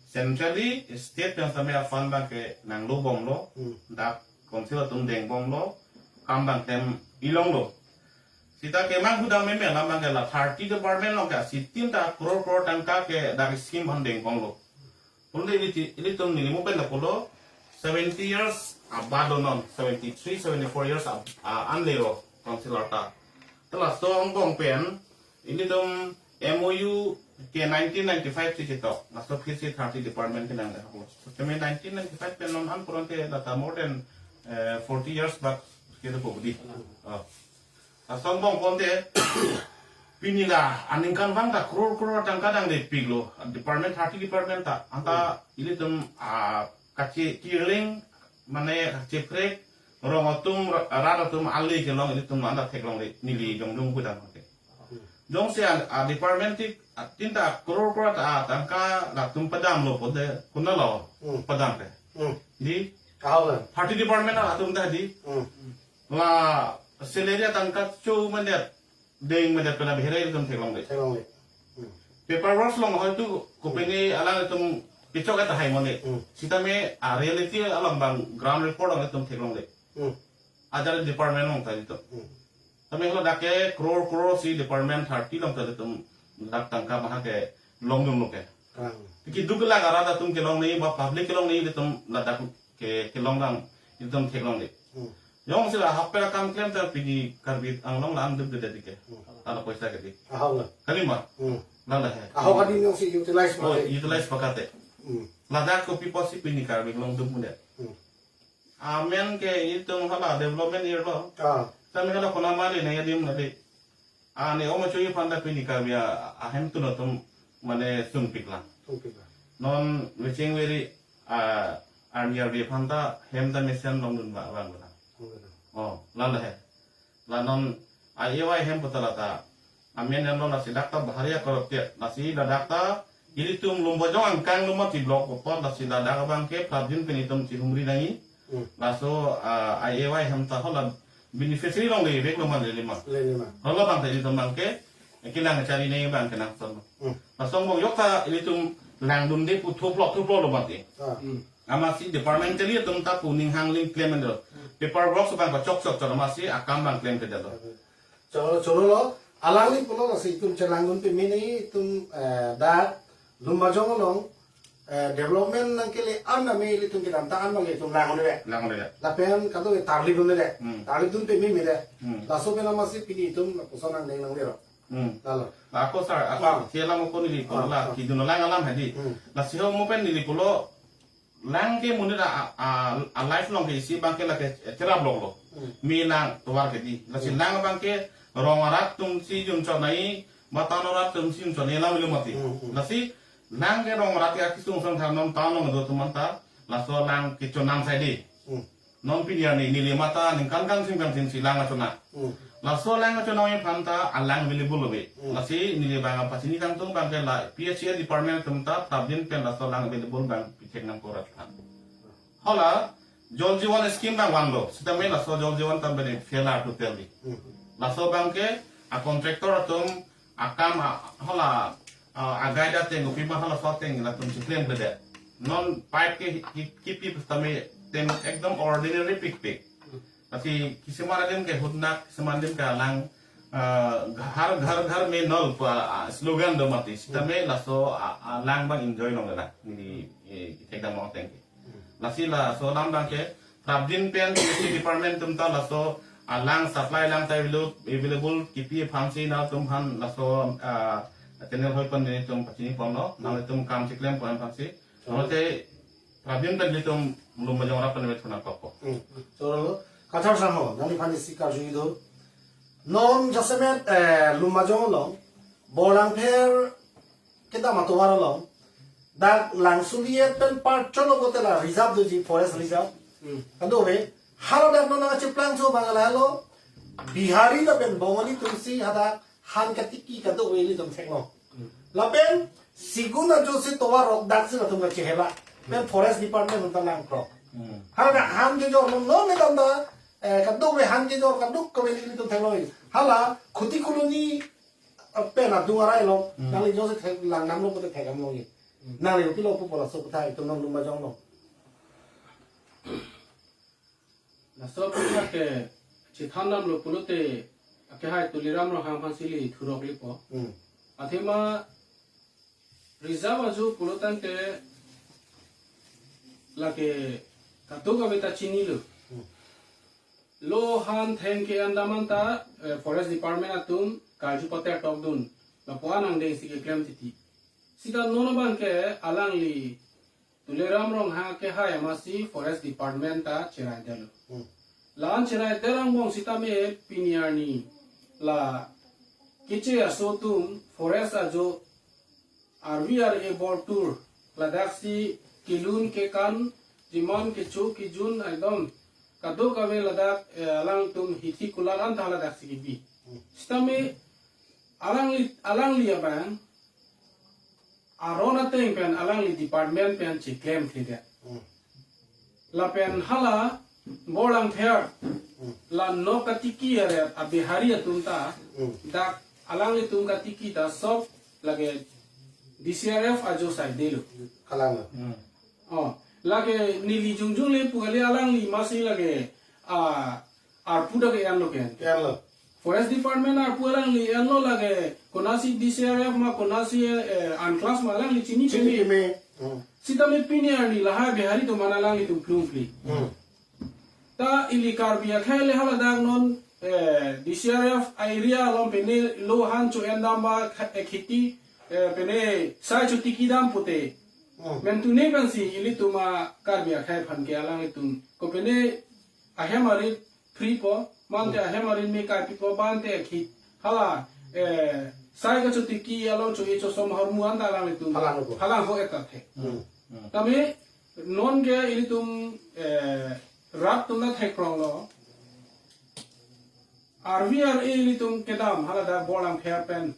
centrally state pen sitame a-fund abangke nanglobomlo. Hmm. Dak council atum dengbomlo. Kam abang tem ilonglo. Seta kemang hudam meme alam abangke la thirty department along ke isi tin ta crore crore tangka ke dak scheme aphan dengbomlo. Pulote ili ti, ilitum neli mo pen lapulo, seventy years abado non, seventy three, seventy four years ab, a, anle ro, council arta. Te laso angbong pen, ilitum M O U ke nineteen ninety five si chetok, laso aphisi thirty department kenang dak. Kami nineteen ninety five pen non an pulote data more than, eh, forty years back, kira po budi. Oh. Laso angbong pulote, pini la aningkan abang ta crore crore tangka dang depiklo. Department, thirty department ta. Anta, hmm, ilitum, ah, kache, kirling, mane kacheprek, rong atum, ra, rat atum ale kelong ilitum anta theklongle, neli jongjong hudam ke. Hmm. Jongsi a, a department ti, a, tin ta crore crore ta, a, tangka latum padamlo pulote, konat lo, hmm, padam ke. Hmm. Di? Ahok lo. Thirty department atum ta di. Hmm. La salary atangka cho mandet, deng mandet pen abhere ilitum theklongle. Theklongle. Hmm. Paperwork along hoitu kopine, hmm, alanglitum kechok tahai mone. Hmm. Sitame a reality along abang ground report along ilitum theklongle. Hmm. Ajat department along ta ilitum. Hmm. Tame helo dak ke crore crore si department thirty along ta ilitum dak tangka maha kelongdunlo ke. Hmm. Keduk kelak arat atum kelong nangji ba public kelong nangji ilitum ladak ke, kelongdam ilitum theklongle. Hmm. Jongsi la happy akam klem ta pini Karbi Anglong la an duk dede ke. Hmm. Tala poisa ke di. Ahok lo. Kalima. Hmm. Lalo he. Ahok adi jongsi utilize, oh, mati, utilize pakate. Hmm. Ladak kopi apotsi pini Karbi Anglong duk muda. Hmm. Amen ke itum hala development year lo. Ah. Tame hala konat mali nangji adim nadi. Ani omo chui aphan ta pini Karbi a, ahem tun atum mane sungpiklang. Sungpiklang. Non vecheng veri, ah, army army aphan ta hem ta mesen longdun ba, bang ba. Longdun. Oh, lalo he. La non A A Y hem puta lata. Amen hem lo lasi dak ta bahari a corrupted. Lasi ladak ta ilitum Lumbajong angkang lo mati block apot lasi ladak abangke prabjin pen itum chihumri nangji. Hmm. Laso, ah, A A Y hem ta hala beneficiary along le vek lo ma lele ma. Lele ma. Hala abang ta ilitum abangke kelang kachari nangji abangke nangson. Hmm. Laso angbong ajok ta ilitum langdunde pu thuplo thuplo lo mati. Ah. Hmm. Amatsi departmentally atum ta pu ning hang ling klem mendel. Hmm. Paperwork abang kachok chok chok amatsi akam abang klemkledet lo. Hmm. Cholo, cholo lo, alangli pulo lasi itum chelangdun peme nangji itum, eh, dak Lumbajong along, eh, development nangkele an name ilitum kedamtang an abang itum lang-un-edet. Lang-un-edet. Lapen kadokave tarlip un-edet. Hmm. Tarlipdun peme medet. Hmm. Laso pen amatsi pini itum lapuson nangdeng nangdero. Hmm. Lalo. Ako sir, ako, ah, si alam ako neli pulo, ah, la, ah, kedun alang alam hadi. Hmm. Lasi ho mo pen neli pulo, lang ke monit a, a, a life along ke isi abangke lake cherap lok lo. Hmm. Me lang tovar ke di. Lasi, hmm, lang abangke rong arat atumsi junchot nangji, ba town arat atumsi junchot nangji alam ilo mati. Hmm, hmm. Lasi lang ke rong arat ke akisung song than non town along do atum anta, laso lang kechonam sai di. Hmm. Non pini arni neli mata ningkan kangsim kangsimsi lang kachonam. Hmm. Laso lang kachonam aphan ta alang available lo be. Hmm. Lasi neli abang pachini kangtung abangke la P H E department atum ta prabjin pen laso lang available abang pichek nangkok rat aphan. Hala Jal Jeevan scheme abang vanlo. Sitame laso Jal Jeevan ta bene failure totally. Hmm. Laso abangke a contractor atum akam ha-, hala, ah, agai da teng, kopi ma hala so teng latum chiklemkledet. Non pipe ke ki-, kipi pustame teng ekdom ordinary pikpik. Lasi kisiman adim ke hutnak, kisiman adim ke alang, ah, "Har ghar ghar mein nal" pu, ah, slogan do mati. Sitame laso, ah, ah, alang abang enjoy longlelang neli, eh, kethekdam along teng ke. Lasi laso alam abang ke prapjin pen electricity department atum ta laso alang supply lang ta available, available kipi aphansi nangtum aphan laso, ah, channel hoi pen nelitum pachini ponlo, nangtum kam chiklem pon aphansi. Nangte prapjin pen nelitum Lumbajong arat pen neli thunang papo. Hmm. So, Kachar Sangho, nangliphan isi karju do. Non jasemet, eh, Lumbajong along, Borlangpher kedam atovar along, dak Langsuliet pen parcholo kote la reserve doji, forest reserve. Hmm. Kadokave, haladak non nangchiplang cho abang lahelo, Bihari lapen Bongali atumsi hadak han katiki kadokave ilitum theklong. Hmm. Lapen segun ajo si tovar rok daksi latum kachehela. Pen forest department atum ta nangkrok. Hmm. Haladak han kejor non non kedam ta, eh, kadokave han kejor kadokave ilitum theklong. Hala Khuti Colony pen adung arai along, hmm, nangli jongsi thek langdamlo pute thekdamlo ye. Hmm. Nangli kopilo pupo laso aputhak itum non Lumbajong along? Laso aputhak ke chethandamlo pulote akehai Tuliram Ronghang aphansi neli thurok lipo. Hmm. Athema reserve ajo pulo tangte lake kadokave ta chinilo. Hmm. Lo han theng ke-endam anta, eh, forest department atum karju pater tokdun. Lapu-an angdengsi keklem titi. Sita non abang ke alangli Tuliram Ronghang akehai amatsi forest department ta cheraidetlo. Hmm. La-an cheraidetlo angbong sitame pini arni la keche aso atum forest ajo R V R A bor tur ladaksi kelun kekan, jiman kecho kejun ekdom kadokave ladak, eh, alangtum hithi kular anta ladaksi kebi. Sitame alangli, alangli abang aron ateng pen alangli department pen chiklemkledet. Hmm. Lapen hala Borlangpher, hmm, la nok katiki aret a-Bihari atum ta, hmm, dak alanglitum katiki ta sop lake D C R F ajo saidelo. Kalang. Hmm. Oh, lake neli jongjong le pu kali, alangli amatsi lake, ah, arpu dak ke-enlo ke. Ke-enlo. Forest department arpu alangli enlo lake, konatsi D C R F ma, konatsi, eh, unclass ma alangli chini chini keme. Keme. Hmm. Sitame pini arni lahai Bihari atum aphan alanglitum plungpli. Hmm. Ta ili Karbi akhei le haladak non, eh, D C R F area along pene lo han cho-endam ba kha-, eh, kheti, eh, pene sai chotikidam pute. Hmm. Mentune pensi ilitum a-Karbi akhei aphan ke alanglitum ko pene ahem arit phripo, mante, hmm, ahem arit me kaipipo, bante khi hala, eh, sai kachotiki along cho-e chosom ahormu anta alanglitum halangpo. Halangho-et athe. Hmm. Tame non ke ilitum, eh, rat atum ta theklonglo. R V R A ilitum kedam haladak Borlangpher pen.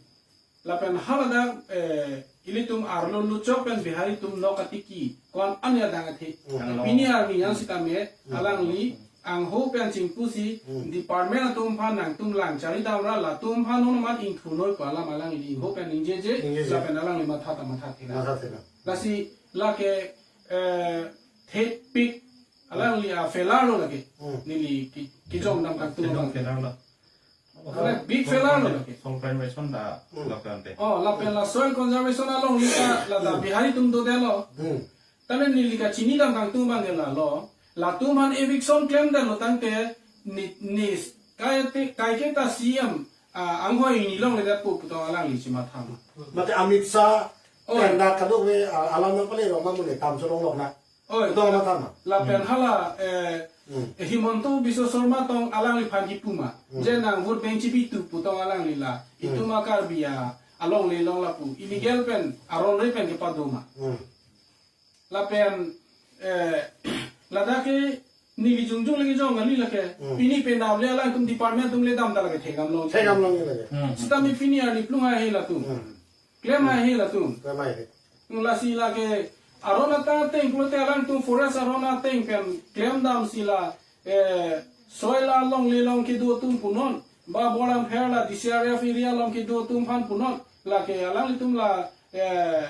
Lapen haladak, eh, ilitum arlo luchok pen Bihari atum nok katiki ko-an an adang athe. Hmm. Pini arni an sitame, hmm, alangli angho pen chingpusi, hmm, department atum aphan nangtum lang charidamra, latum aphan non amat ingthurnoi pu alam alangli ingho pen ningjeje, ningjeje, lapen alangli matha ta mathathela. Mathathela. Lasi lake, eh, thepik alangli a-failure lo lake. Hmm. Neli ki-, kijongdam kangtung. Kijong abang failure lo. Ala big failure lo lake. Soil preservation ta, hmm, lapen te. Oh, lapen la soil conservation along lika la da, hmm, Bihari atum dodetlo. Hmm. Tame neli kachinidam kangtung abang ke lalo. Latum aphan eviction klemdetlo tangte ni, ni kaike, kaike ta C M, ah, anghoi ni longledetpo pu tong alangli chimatha ma. Mate Amit Shah, oi, pen dak kadokave, ah, alam nangpale rong ma mune tam cholonglok na. Oi. Dong na tama. Lapen, hmm, hala, eh, hmm, eh, Himanta Biswa Sarma tong alangliphan kipu ma. Hmm. Je nang vote bank chibitu pu tong alangli la. Hmm. Itum a-Karbi alongle long lapu. Illegal pen, aron re pen kepado ma. Hmm. Lapen, eh, ladak ke neli jongjong le kijong kali lake. Hmm. Pini pen damle alangtum department atum le dam ta lake thekdam long. Thekdam long lake. Hmm. Sitame pini arni plung haihe latum. Hmm. Klem haihe latum. Klem haihe. Lasi lake aron ateng pulote alangtum forest aron ateng pen klemdamsi la, eh, soil alongle long kedo atum punon. Ba Borlangpher la D C R F area along kedo atum aphan punon, lake alanglitum la, eh,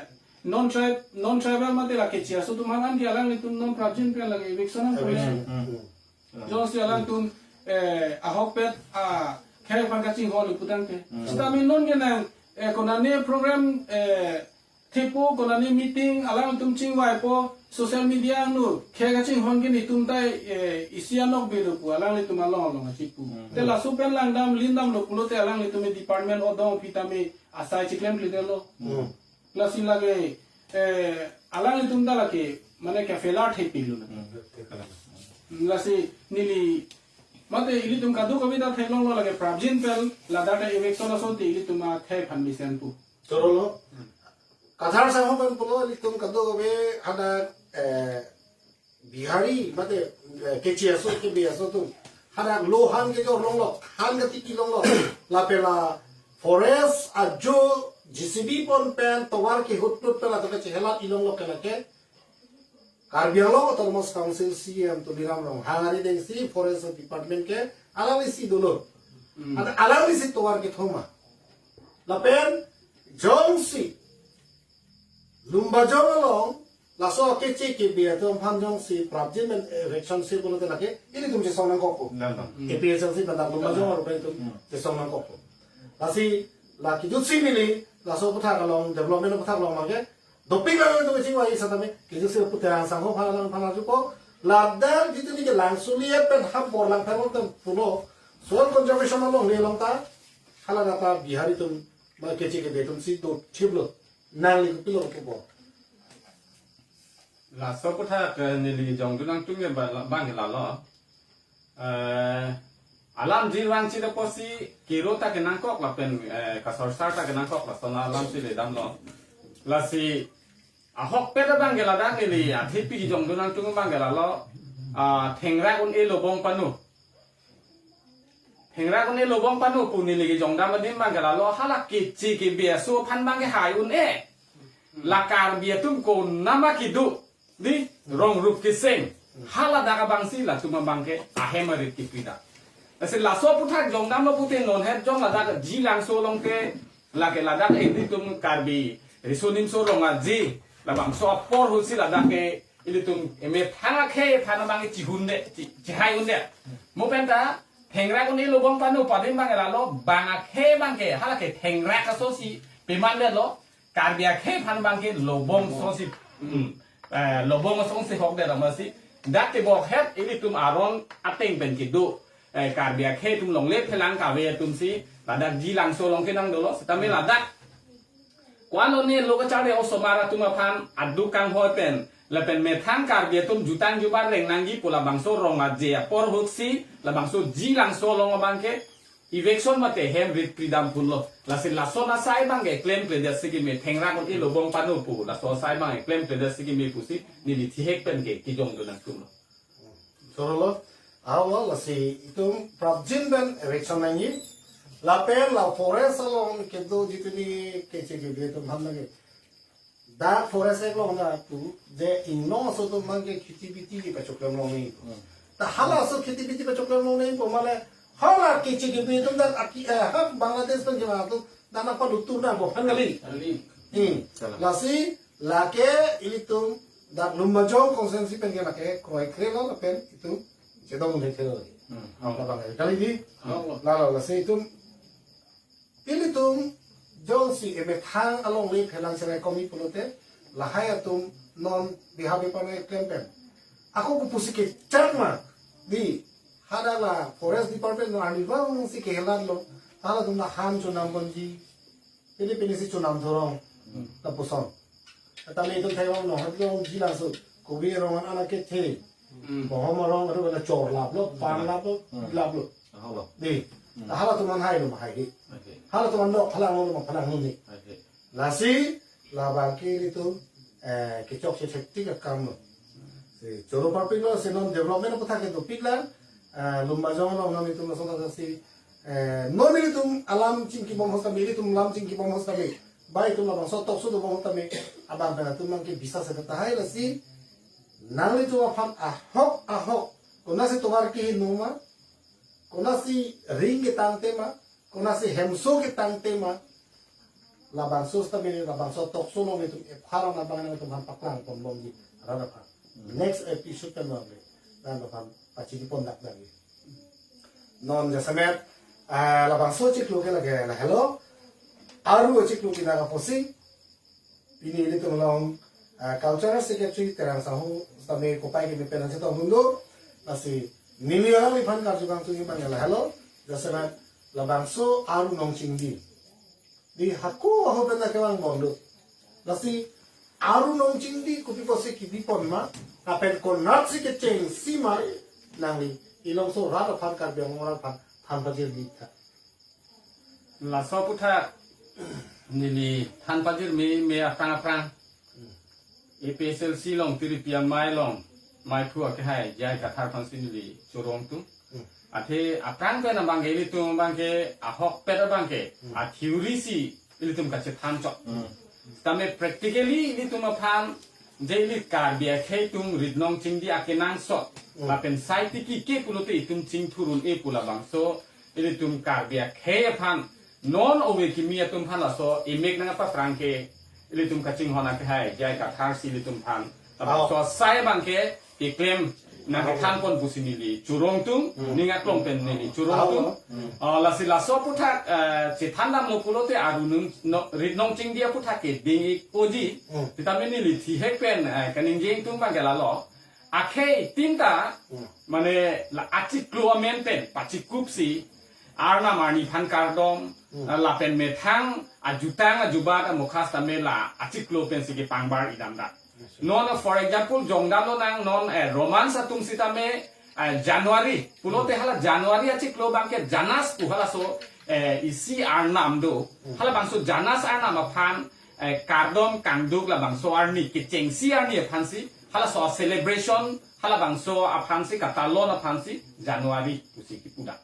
non tribe, non tribal mate la keche aso atum aphan anke alanglitum non prapjin pen lake eviction an punon. Eviction. Hmm. Jongsi alangtum, eh, ahokpet akhei aphan kachinghon putangte. Hmm. Sitame non ke nang, eh, konane program, eh, thepo, konane meeting alangtum chingvaipo, social media angno khei kachinghon ke netum tai, eh, isi anok bedo pu alanglitum along along achipu. Hmm. Te laso pen langdam lindamlo pulote alanglitum department odong aphi tame asai chiklemkledetlo. Hmm. Lasi lake, eh, alanglitum ta lake, mane ke failure thepilo na. Hmm. Lasi neli, mate ilitum kadokave ta theklonglo lake prapjin pen ladak eviction asonte ilitum akhei aphan mesenpo. Chorolo. Kathar sangho pen pulo ilitum kadokave hadak, eh, Bihari, mate, eh, keche aso, kebe aso atum. Hadak lo han kejor longlo, han ketipi longlo. Lapen la forest ajo J C B pon pen tovar kehutlut pen latum kachehelat ilonglo ke lake Karbi Anglong Autonomous Council C E M Tuliram Ronghang ari dengsi forest department ke alanglisi dolo. Hmm. Ada alanglisi tovar kethoma. Lapen jongsi Lumbajong along laso keche kebe atum aphan jongsi prapjin pen eviction si pulote lake ilitum chesong nangkokpo. Nangkok. Hmm. A P H L C pen dak Lumbajong arup pen itum Hmm. chesong nangkokpo. Lasi la kejutsi neli laso aputhak along, development aputhak along abangke dopik lang itum kachingvai setame kejutsi putang sangho aphan lang aphan ajupo. Ladak jitu ni ke Langsulia pen ha Borlangpher pen pulo soil conservation alongle along ta hala data Bihari atum ma keche kebe atumsi do chiplo. Nangli kopilo kopo? Laso aputhak, eh, neli jongdun nangtum ke ba-, abang lalo. Eh, alam jirwang chida posi kero ta kenangkok lapen, eh, kasorsar ta kenangkok lason alamsi ledamlo. Lasi ahokpet abang ke ladak neli athepi jongdun nangtum abang ke lalo. Ah, thengrak un-e lobong panu. Thengrak un-e lobong panu pu neli kejongdam adim abang ke lalo hala keche kebe aso aphan abang ke hai un-e. La Karbi atum konama kedo. Di rong rup keseng. Hala dak abangsi latum abang ke ahem arit kepi dak. Lasi laso aputhak jongdamlo pute non het jong ladak Jilangso along ke lake ladak ilitum Karbi Riso Nimso Rong Aje labangso apor ahutsi ladak ke ilitum emethang akhei aphan abang chihunde, chi-, chihai unde. Mo penta thengrak un-e lobong panu pu adim abang lalo bang akhei abang ke hala ke thengrak asosi pemandetlo. Karbi akhei aphan abang ke lobong asosi, hmm, eh, lobong asongsi hokdet amatsi dak kebok het ilitum aron ateng pen kedo, eh, Karbi akhei atum longle phelang kave atumsi ladak Jilangso along kenang dolo setame ladak ko-an lo ne lo kacharli osomar atum aphan aduk kanghoi pen lapen methang Karbi atum jutang jubar reng nangji pu labangso Rong Aje apor ahutsi labangso Jilangso along abang ke eviction mate hem rit pridam punlo. Lasi lason asai abang ke klemkledet si keme, thengrak un-e lobong panu pu laso asai abang ke klemkledet si keme pusi neli thihek pen ke kejongdun nangtumlo. Chorolo, ahoklo, lasi itum prapjin pen eviction nangji. Lapen la forest along kedo jitu ni keche kebe atum aphan lake dak Forest Act along na pu je inglong aso atum abang ke kheti beti pachoklem longnang. Hmm. Ta hala aso kheti beti pachoklem longnang pu mane hala keche kebe atum dak aki, eh, ha Bangladesh pen jema atum dak nangpalutur nangpo aphan kali. Kali. Hmm. Salah. Lasi lake ilitum dak Lumbajong constituency pen ke lake kroikre lo lapen itum chedongthekthe lo. Hmm. Labang kali di. Hmm. Lalo lasi itum ilitum jongsi emethang alongle phelang cherai komi pulote lahai atum non beha bepane klem pen. Ako kopusi kechak ma di hadak la Forest Department non arnivang si kehelatlo. Halatum la han chonam ponji. Pini pini si chonam thorong. Lapuson. Tame itum Taiwan no hadi long Jilangso. Kobi rong an anak kethe. Hmm. Bohom arong aru bana chor laplo, pan laplo, Hmm. laplo. Ahoklo. Di. Hmm. Ta halatum an hailo ma hai di. Okay. Halatum an nok phalanglo ma phalanglo ni. Okay. Lasi labang ke ilitum, eh, kechokche thektik akam lo. Si choro parpiklo, si non development aputhak ke dopiklang, eh, Lumbajong along non itum lason ta si, eh, non ilitum alam chingkibom hostami, ilitum alam chingkibom hostami. Ba itum labangso tokso dobom hostami. Abang pen atum abang ke bisa se tahai lasi. Nanglitum aphan ahok ahok. Konatsi tovar kehingno ma. Konatsi ring ketang tema, konatsi hemso ketang tema, labangso stamili, labangso talk show along itum epharong abang nangtum aphan paklangpon bomji rat aphan. Next episode pen longri, rat aphan pachini pon dak lagi. Non jasemet, eh, labangso chiklo ke lake lahelo, aru chiklo kinak apotsi, pini ilitum along, ah, Cultural Secretary Terang Sahu sitame kopai kimi pen nangchetong dun do, lasi neli alangliphan karju kangtung abang lahelo, jasemet labangso aru nongchingdi. Di hako aho pen nangkevang bom do. Lasi aru nongchingdi kopi apotsi kebi pon ma, lapen konatsi kechengsi ma, nangli ilongso rat aphan Karbi Anglong rat aphan than pajirmi tha. Laso aputhak neli than pajirmi me aphrang aphrang. A P H L C along tiripi amei along, meiphu akehai J I Kathar aphansi neli chorong tum. Athe aphrang pen abangke ilitum abangke ahokpet abangke a theory si ilitum kachethan chot. Tame practically ilitum aphan je ili Karbi akhei atum rit nongchingdi akenangsot lapen sai tiki ke pulote itum chingthurun-e pu labangso ilitum Karbi akhei aphan non ove kimi atum aphan laso emek nangpaprang ke ilitum kachinghon akehai J I Kathar si ilitum aphan labangso asai abangke keklem nangkethan pon pusi neli chorong tum, ning aklong pen neli chorong tum. Ah, lasi laso aputhak, eh, chethan damlo pulote aru nung no, rit nongchingdi aputhak ke ding-ik oji. Sitame neli thihek pen, eh, kaningje tum abangke lalo. Akhei tinta, mane la achiklo amen pen pachikupsi, arnam arni aphan kardom, ah, lapen methang ajutang ajubat amokha sitame la achiklo pensi kepangbar-i dam dak. Non, for example, jongdam lonang non, eh, Romans atum sitame, eh, January pulote hala January achiklo abangke Janus pu halaso, eh, isi arnam do. Halabangso Janus arnam aphan, eh, kardom kangduk labangso arni kechengsi arni aphansi, halaso celebration halabangso aphansi, katalon aphansi January pusi kipu dak.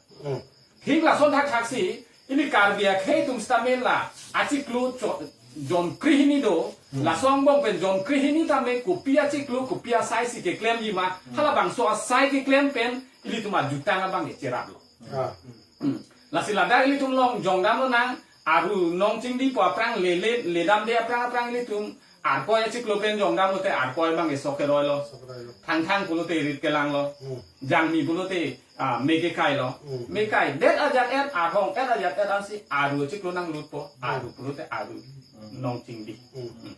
Thik lason thakthak si, ili Karbi akhei atum sitame la achiklo cho-, jon krehini do, laso angbong pen jon krehini tame kopi achiklo, kopi asai si keklemji ma, halabangso asai keklem pen ilitum ajutang abangke cheraplo. Ah. Hmm. Lasi ladak ilitum along jongdam lonang, aru nongchingdi pu aphrang lele, ledamde aphrang aphrang ilitum Arkoi achiklo pen jongdam lote Arkoi abangke sok keroilo. Sok keroilo. Thangthang pulote rit kelanglo. Hmm. Jangmi pulote, ah, me kekailo. Hmm. Me kaidet ajat-et, ahong-et ajat-et ansi aru achiklo nanglutpo. Hmm. Aru pulote aru nongchingdi. Hmm. Hmm.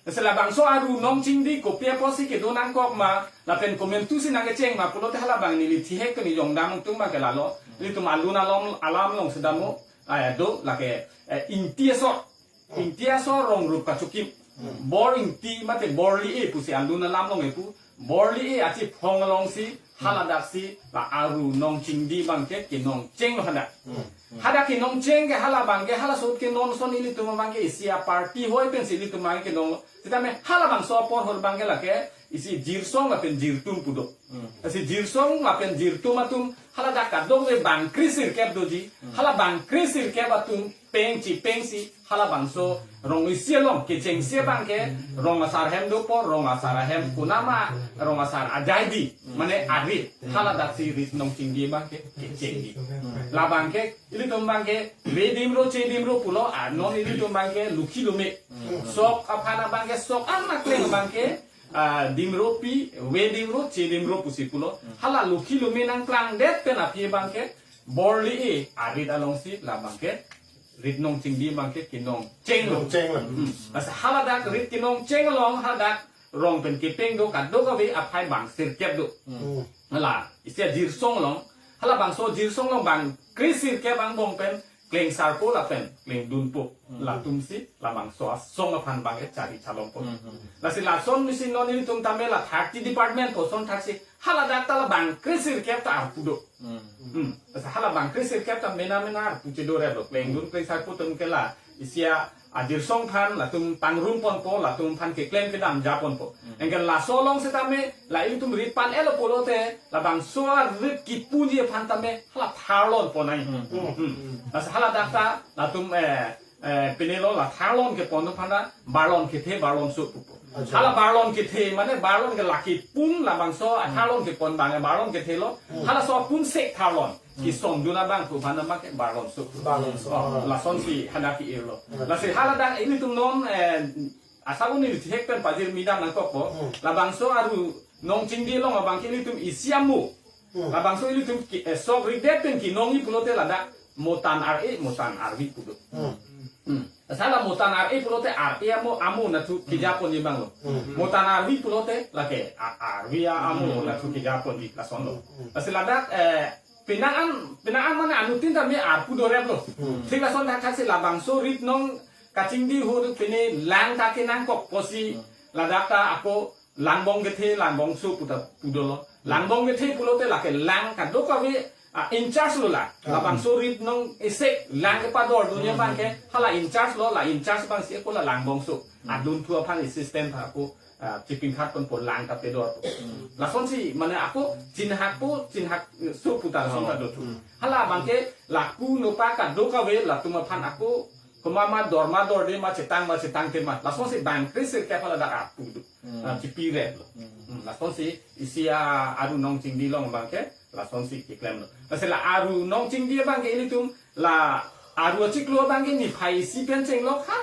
Lasi labangso aru nongchingdi kopi apotsi kedo nangkok ma, lapen komantusi nangkecheng ma pulote halabang neli thihek pen neli jongdam tum abangke lalo. Ilitum alun alam, alam along sedamo, ah, do lake, eh, Ingti asor. Ingti asor rong rup kachokim. Hmm. Bor Ingti mate Borli-e pusi alun alam along epu. Borli-e achiphong alongsi, hmm, haladaksi la aru nongchingdi abangke kenongchenglo hadak. Hmm. Hmm. Hadak kenongcheng ke halabangke halaso ahut ke non ason ilitum abangke isi aparty hoi pensi ilitum abangke kenonglo. Sitame halabangso apor ahut abangke lake isi jirsong lapen jirtum pu do. Hmm. Lasi jirsong lapen jirtum atum haladak kadokave bang kre sirkep doji. Hmm. Hala bang kre sirkep atum peng chipengsi halabangso rong isi along kechengsi abangke rong asar ahem dopo, rong asar ahem kunama, rong asar ajaidi, mane arit, haladaksi rit nongchingdi abangke kechengdi. Labangke ilitum abangke ve dimro che dimro pulo, ah, non ilitum abangke lukhi lume. Sok aphan abangke sok an nakleng abangke, ah, dimropi, ve dimro che dimro pusi pulo. Hala lukhi lume nangklangdet pen aphi abangke Borli-e arit alongsi labangke rit nongchingdi abangke kenongchenglo. Nongchenglo. Hmm. Lasi haladak rit kenongcheng along hadak rong pen kepeng do kadokave aphai bang sirkep do. Hmm. Hala isi ajirsong along, halabangso jirsong along bang kre sirkep angbong pen klengsarpo lapen klengdunpo. Hmm. Latumsi labangso asong aphan abangke chari chalongpo. Hmm, hmm. Lasi lason misi non ilitum tame la thirty department pu ason thaksi haladak ta la bang kre sirkep ta arpu do. Hmm. Hmm. Lasi hala bang kre sirkep ta mena mena arpu chedo redo. Klengdun klengsarpo atum ke la isi ajirsong aphan latum pangrum ponpo, latum aphan keklem kedam ja ponpo. Hmm. Anke laso along sitame la ilitum rit pan-etlo pulote labangso arit kipuji aphan tame hala tharlon ponnai. Hmm. Hmm. Lasi haladak ta latum, eh, eh, pine lo la tharlon kepon aphan ta barlon kethe barlon so pupo. Acha. Hala barlon kethe mane barlon ke laki pun labangso atharlon kepon abang barlon kethe lo. Hmm. Halaso pun sek tharlon. Hmm. Kison dun abang pu aphan ta make barlon so. Barlon so. Oh, lasonsi hadak ke-irlo. Hmm. Lasi haladak ilitum non, eh, asal uni thek pen pajirmi dam nangkokpo. Hmm. Labangso aru Nongchingdi along abang ke ilitum isi amo. Hmm. Labangso ilitum ki, eh, sok ridet pen kinongji pulote ladak Motan Ar-e, Motan Arvi pulo. Hmm. Hmm. Asal la Motan Ar-e pulote Ar-e amo, amo nathu kejaponji abang lo. Hmm. Motan Arvi pulote lake a-, Arvi a-, amo nathu kejaponji lason lo. Hmm. Asal ladak, eh, penang an, penang an mane anuttin ta me arpu dorep lo. Hmm. Thik lason thakthak si labangso rit nong kachingdi ahut pine lang ta kenangkok pusi ladak ta ako langbong kethe, langbong so puta pudolo. Langbong kethe pulote lake lang kadokave, ah, in charge lo la. Ah. Labangso rit nong isi lang kepador dunji abang ke, hala in charge lo, la in charge abang si ako la langbong so. Hmm. Adun thu aphan assistant aphan ako, ah, chipingkhat ponpo lang ta pedor. Hmm. Lasonsi mane ako chinghakpo, chinghak, eh, so puta lason ta do thu. Hmm. Hala abang ke laku nopa kadokave latum aphan ako komat ma dor ma dorde ma chetang ma chetangte ma. Lasonsi bang kre sirkep hala dak arpu do. Hmm. Ah, chipirep lo. Hmm. Hmm, lasonsi isi a-, aru Nongchingdi along abang ke lasonsi keklem lo. Lasi la aru Nongchingdi abang ke ilitum la aru achiklo abang ke niphai isi pen chenglok ha.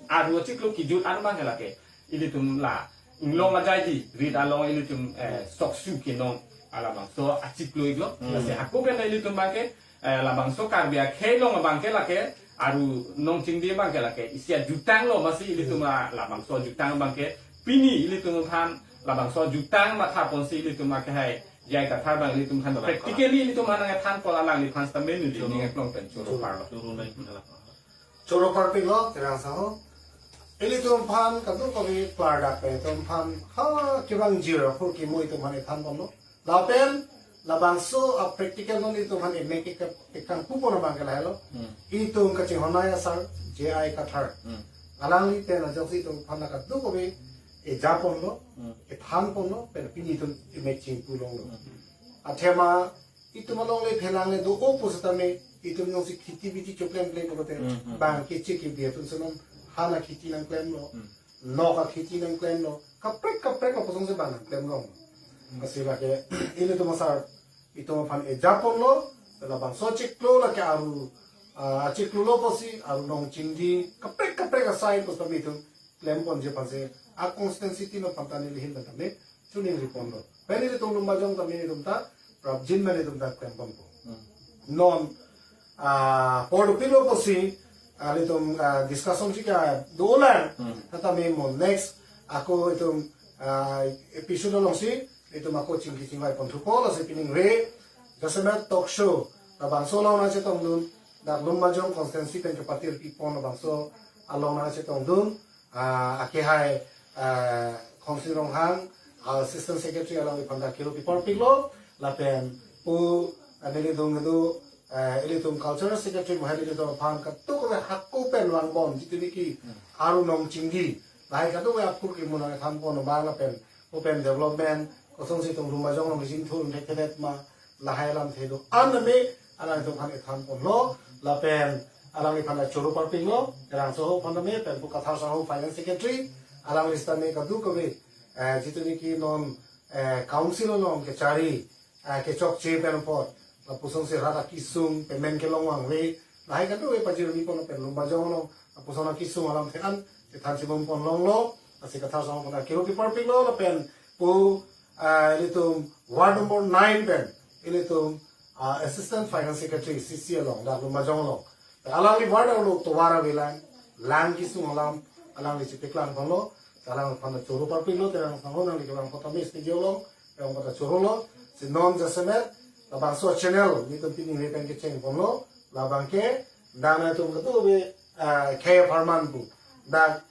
Aru achiklo kejut an abang ke lake ilitum la inglong ajaidi rit along ilitum, eh, soksu kenong alabangso achiklo iklo. Hmm. Lasi ako pen ilitum abang ke, eh, labangso Karbi akhei along abang ke lake aru Nongchingdi abang ke lake isi ajutang lo masi ilitum, hmm, ah, labangso ajutang abang ke pini ilitum aphan labangso ajutang matha ponsi ilitum akehai J I Kathar abang ilitum aphan, kalang, kalang, practically ilitum aphan nangthanpon alangliphan sitame neli, choro, ning aklong pen choro, choro, parlo. Choro nai, kalang. Choro parpiklo, Terang saho. Ilitum aphan kadokave klardak pen itum aphan ha kevang jir aphur kimo itum aphan ithanponlo. Lapen labangso a-practical non itum aphan emek ke, kekang kupon abang ke lahelo. Hmm. Itum kachinghon asar J I Kathar. Hmm. Alangli pen ajoksi itum aphan kadokave ejaponlo, hmm, ethanponlo, pen pini itum emek chingpu longlo. Hmm. Athema itum alongle phelangle do-o pusitame itum jongsi khiti biti choklemkle pulote, hmm, hmm, bang keche kebi atum senom han akhiti nangklemlo, hmm, nok akhiti nangklemlo, kaprek kaprek apusong si bang nangklemlo. Hmm. Lasi lake ilitum asar itum aphan ejaponlo, labangso achiklo lake aru, ah, achiklo lo pusi aru Nongchingdi kaprek kaprek asai pusitame itum klemponji aphansi a-constituency tin aphan ta neli ahin ta tame choningriponlo. Pen ilitum Lumbajong tame itum ta prapjin mane itum ta klemponpo. Hmm. Non, ah, por dopiklo pusi, ah, ilitum, ah, discussion si kedolang. Hmm. Tame mo next ako itum, ah, episode alongsi itum ako chingki chingvai ponthupo, lasi pining re jasemet talk show labangso along nangchetongdun, dak Lumbajong constituency pen kepatirpipon labangso along nangchetongdun, ah, akehai, ah, Khongsing Ronghang, ah, Assistant Secretary alangliphan ta kilo pi parpiklo, lapen pu, ah, neli dung kedo, ah, ilitum Cultural Secretary mo hai ilitum aphan kadokave hako pen vangbom, jitu niki, hmm, aru Nongchingdi, lahai kadokave aphur kimo nangthanpon abang lapen pu pen development kosonsi itum Lumbajong along jingthur thekthedet ma, lahai alamthe do-an tame alangtum aphan ethanponlo, lapen alangliphan ta choro parpiklo, Terang saho aphan tame, pen pu Kathar saho Finance Secretary, alangli sitame kadokave, eh, jitu niki non, eh, council along kechari, eh, kechokche pen apot, lapusonsi rat akesung, payment kelong vangve, lahai kadokave pajirmipon pen Lumbajong along lapuson akesung alamthe an chethan chibom pon longlo, lasi Kathar saho aphan ta kilo pi parpiklo, lapen pu, ah, ilitum ward number nine pen ilitum, ah, Assistant Finance Secretary C C along, dak Lumbajong along. Alangli ward along tovar avelang, lang kesung alam, alangli chipiklangponlo, alangliphan ta choro parpiklo, Terang saho nangli kevang apot tame studio along, kevang apot ta chorolo, si non jasemet, labangso channel, nelitum pining re pen kechengponlo, labang ke, dak nangtum kadokave, ah, khei apharman pu, dak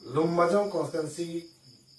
Lumbajong constituency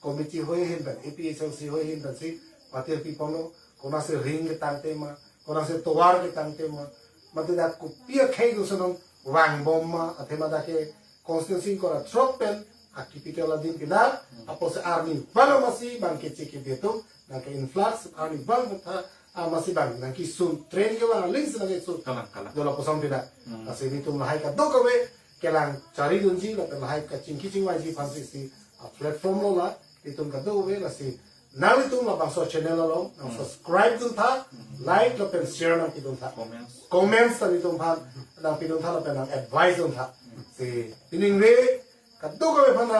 committee ahoi ahin pen, A P H L C ahoi ahin pensi patirpiponlo, konatsi ring ketangte ma, konatsi tovar ketangte ma, mate dak kopi akhei do senom vangbom ma, athema dak ke constituency ingkoi ra throk pen a-capital adin pina, apotsi arni bang masi bang keche kebi atum, nangke-influx, arni bang tha, ah, masi bang nangkesun, train kevang aling si nangkesun. Kalang, kalang. Do lapuson pina. Hmm. Lasi nelitum lahai kadokave, kelang charidunji lapen lahai kachingki chingvaiji aphansi isi a-platform lo la, itum kadokave lasi nanglitum labangso channel along nang subscribe duntha, like lapen share nangpiduntha. Comments. Comments ta itum aphan nangpiduntha lapen nang-advise duntha. Si piningri kadokave aphan,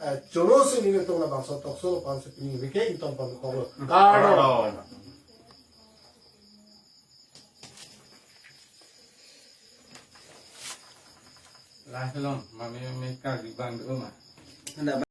eh, choro si nelitum labangso talk show aphansi piningri ke ingtonpon koklo. Kardom. Lahlong, mami mami karbi bang do ma.